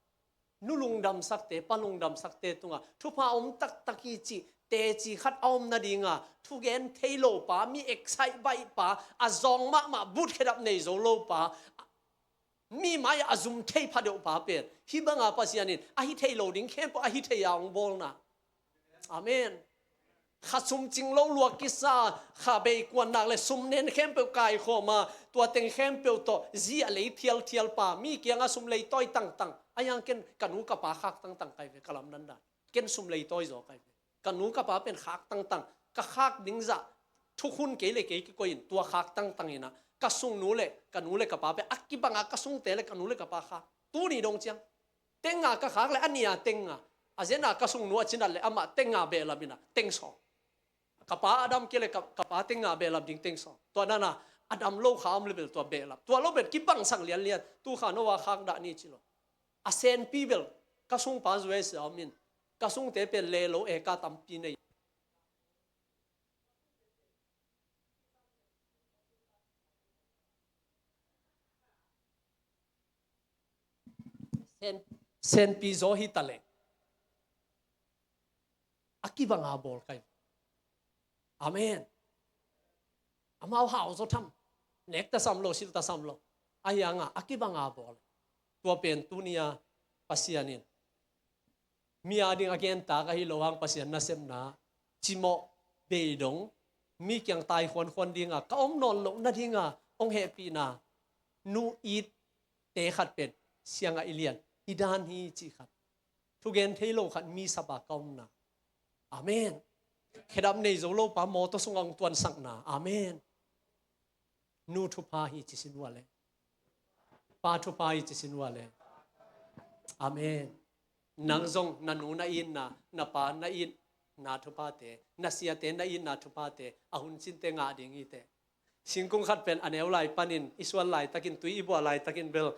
nu lungdamsakte, pa lungdamsakte tungah thupha om taktak hi cih teci khat a om nadinga thugen thei lo pa, mi excite baih pa, a zawng mahmah, but khedap nei zo lo pa, mi mai-ah a zum thei phadeuh pa pen, hih banga Pasian in a hi thei lo ding khempeuh a hi thei a hong bawlna. Amen. Kha sum cing lo lua kisa, kha bei kuan nak le sum nen khempeuh kaikhawm a, tua teng khempeuh tawh zi a lei thialthial pa, mi kiangah sum leitawi tangtang. Ahi hang ken ka nu ka pa khak tangtang kai ve, ka lamdang dan. Ken sum leitawi zaw kai ve. Ka nu ka pa pen khak tangtang, ka khak ding zah thukhun kei le kei kikoih in tua khak tangtang in ah, ka sungnu le ka nu le ka pa pen a kibang a, ka sungte le ka nu le ka pa khak. Tuni dong ciang teng nga ka khak le, a nih a teng nga, a zen a ka sungnu a cinat le amah teng nga behlap in ah teng sawm. Ka pa a dam kei le ka, ka pa teng nga behlap ding teng sawm. Tua dan a a dam lo kha om le bel tua behlap. Tua lo bel kibangsak lianlian. Tu kha no a khak dah ni ci lo. A senpi bel ka sungpa U S a om in, ka sungte pen le lo e ka tampi nei. Sen, senpi zaw hi ta leh a kibang a bawl kai. Amen. Amau hau zaw tham. Nek ta sam lo, sil ta sam lo. Ahi hang a a kibang a bawl. Tua pen tuni a Pasian in mi a ding a gen tak ahi lo hang, Pasian nasepna cimawh bei dong, mi kiang tai khuankhuan ding a ka om nawn loh nading a hong hehpihna, nu it te khat pen siang a i lian hi dan hi cih khat. Thugen thei lo khat mi sap a ka omna. Amen. Khedap nei zo lo pa mawtaw sungah hong tuansakna. Amen. Nu thupha hi ci sin uh a le. Pa thupha hi ci sin uh a le. Amen. Nang zong na nu na itna, na pa na itna thuphate, na siate na itna thuphate a hun cinte ngah ding hi teh. Singkung khat pen a neu lai panin i suan laitakin, tui i buah laitakin bel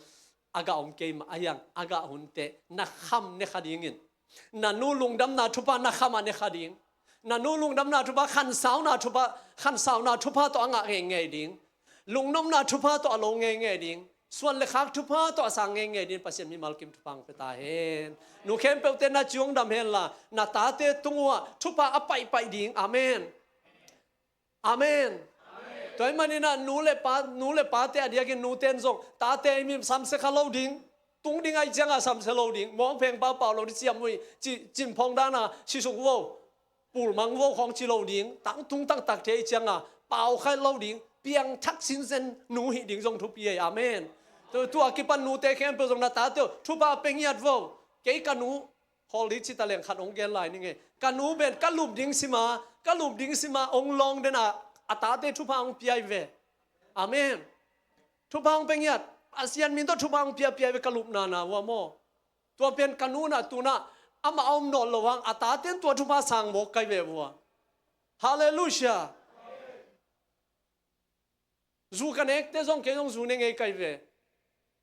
a gah om kei mah, ahi hang a gah hun teh na kham ne kha dingin, na nu lungdamna thupha na kham ah ne kha ding. Na nu lungdamna thupha, khansauna thupha, khansauna thupha tawh a ngah ngeingei ding. Lungnopna thupha tawh a lo ngeingei ding. Suan le khak thupha tawh a sang ngeingei ding. Pasian mimal kim thupha hong pia ta hen. Nu khempeuhte na ciung dam hen la, na tate tung uh ah thupha a paihpaih ding. Amen. Amen. Tua ahih manin ah nu le pa, nu le pate a diakin nute in zong tate i mi samsia kha lo ding. Tung ding ahih ciangah samsia lo ding. Muang pheng pau pau lo ding, ciam uh hi, ci, cin phong dan a sisuk vo, pul mang vo khawng ci lo ding. Tang tung taktak thei ahih ciangah pau kha lo ding. Piangthak sinsen nu hih ding zong thupi hi. Amen. Tua, tua kipan nute khempeuh zong na tate uh thupha pia ngiat vo. Kei ka nu Holy ci ta leng khat hong gen lai ning e. Ka nu pen ka lup ding sima, ka lup ding sima hong lawng den a, a tate thupha hong pia hi ve. Amen. Thupha hong pia ngiat, Pasian min tawh thupha hong pia pia hi ve, ka lupna na uh ah maw. Tua pen ka nu na tu-in ah amah a om nawn loh hang a tate in tua thupha sang mawk kai ve uh ah. Halleluiah. Zu ka nekte zong, kei zong zu ne ngei kai ve.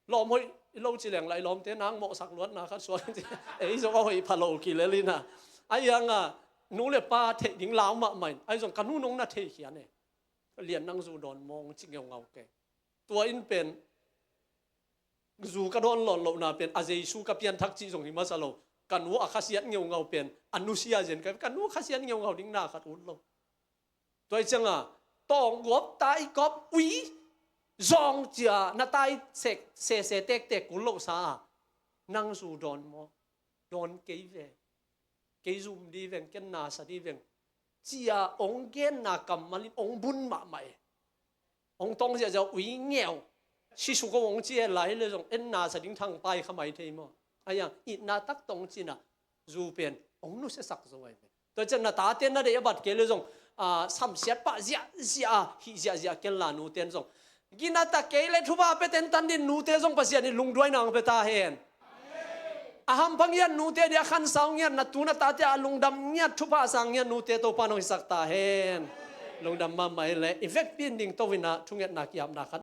Lawm hoih i lo ci leng lah i lawmte nang mawhsak luatna khat suak ci. Ei zong a hoih pha lo kilel in ah. Ahi hang a nu le pa theih ding lau mahmah in. Ahi zong ka nu nong na theikhia ne. Lian nang zu dawn maw ci ngeungau kei. Tua in pen zu ka dawn lawn lohna pen a Jesu ka pianthak cih zong hi masa lo. Ka nu a khasiat ngeungau pen a nusia zen ka, ka nu khasiat ngeungau ding na khat ut lo. Tua hi cianga tawng guap, tai guap, ui zawng cia na tai sek sese tektek kul lohsa a, nang zu dawn maw? Dawn kei ve. Kei zum di veng, ken nasa di veng, cia ong genna kammal in ong bun mahmah e. Ong tawng ziahziah ui ngeu. Sisuk ko ong ci e lai le zong en nasa ding thangpai kha mai thei maw? Ahi hang itna tak tawng cina zu pen ong nusiasak zo ai ve. Tua cian na tate na deih a bat kei le zong, a, samsiat pah ziahziah a hih ziahziah ken la nuten zong gina ta kei le thupha pia tentan din nute zong Pasian in lungduaina ang pia ta hen. A hampha ngiat nute dia khansa ngiat, na tu na tate a lungdam ngiat, thupha a sang ngiat nute Topa nong hisak ta hen. Lungdam mahmah hi le i vekpi in ding to ina thungetna kiapna khat.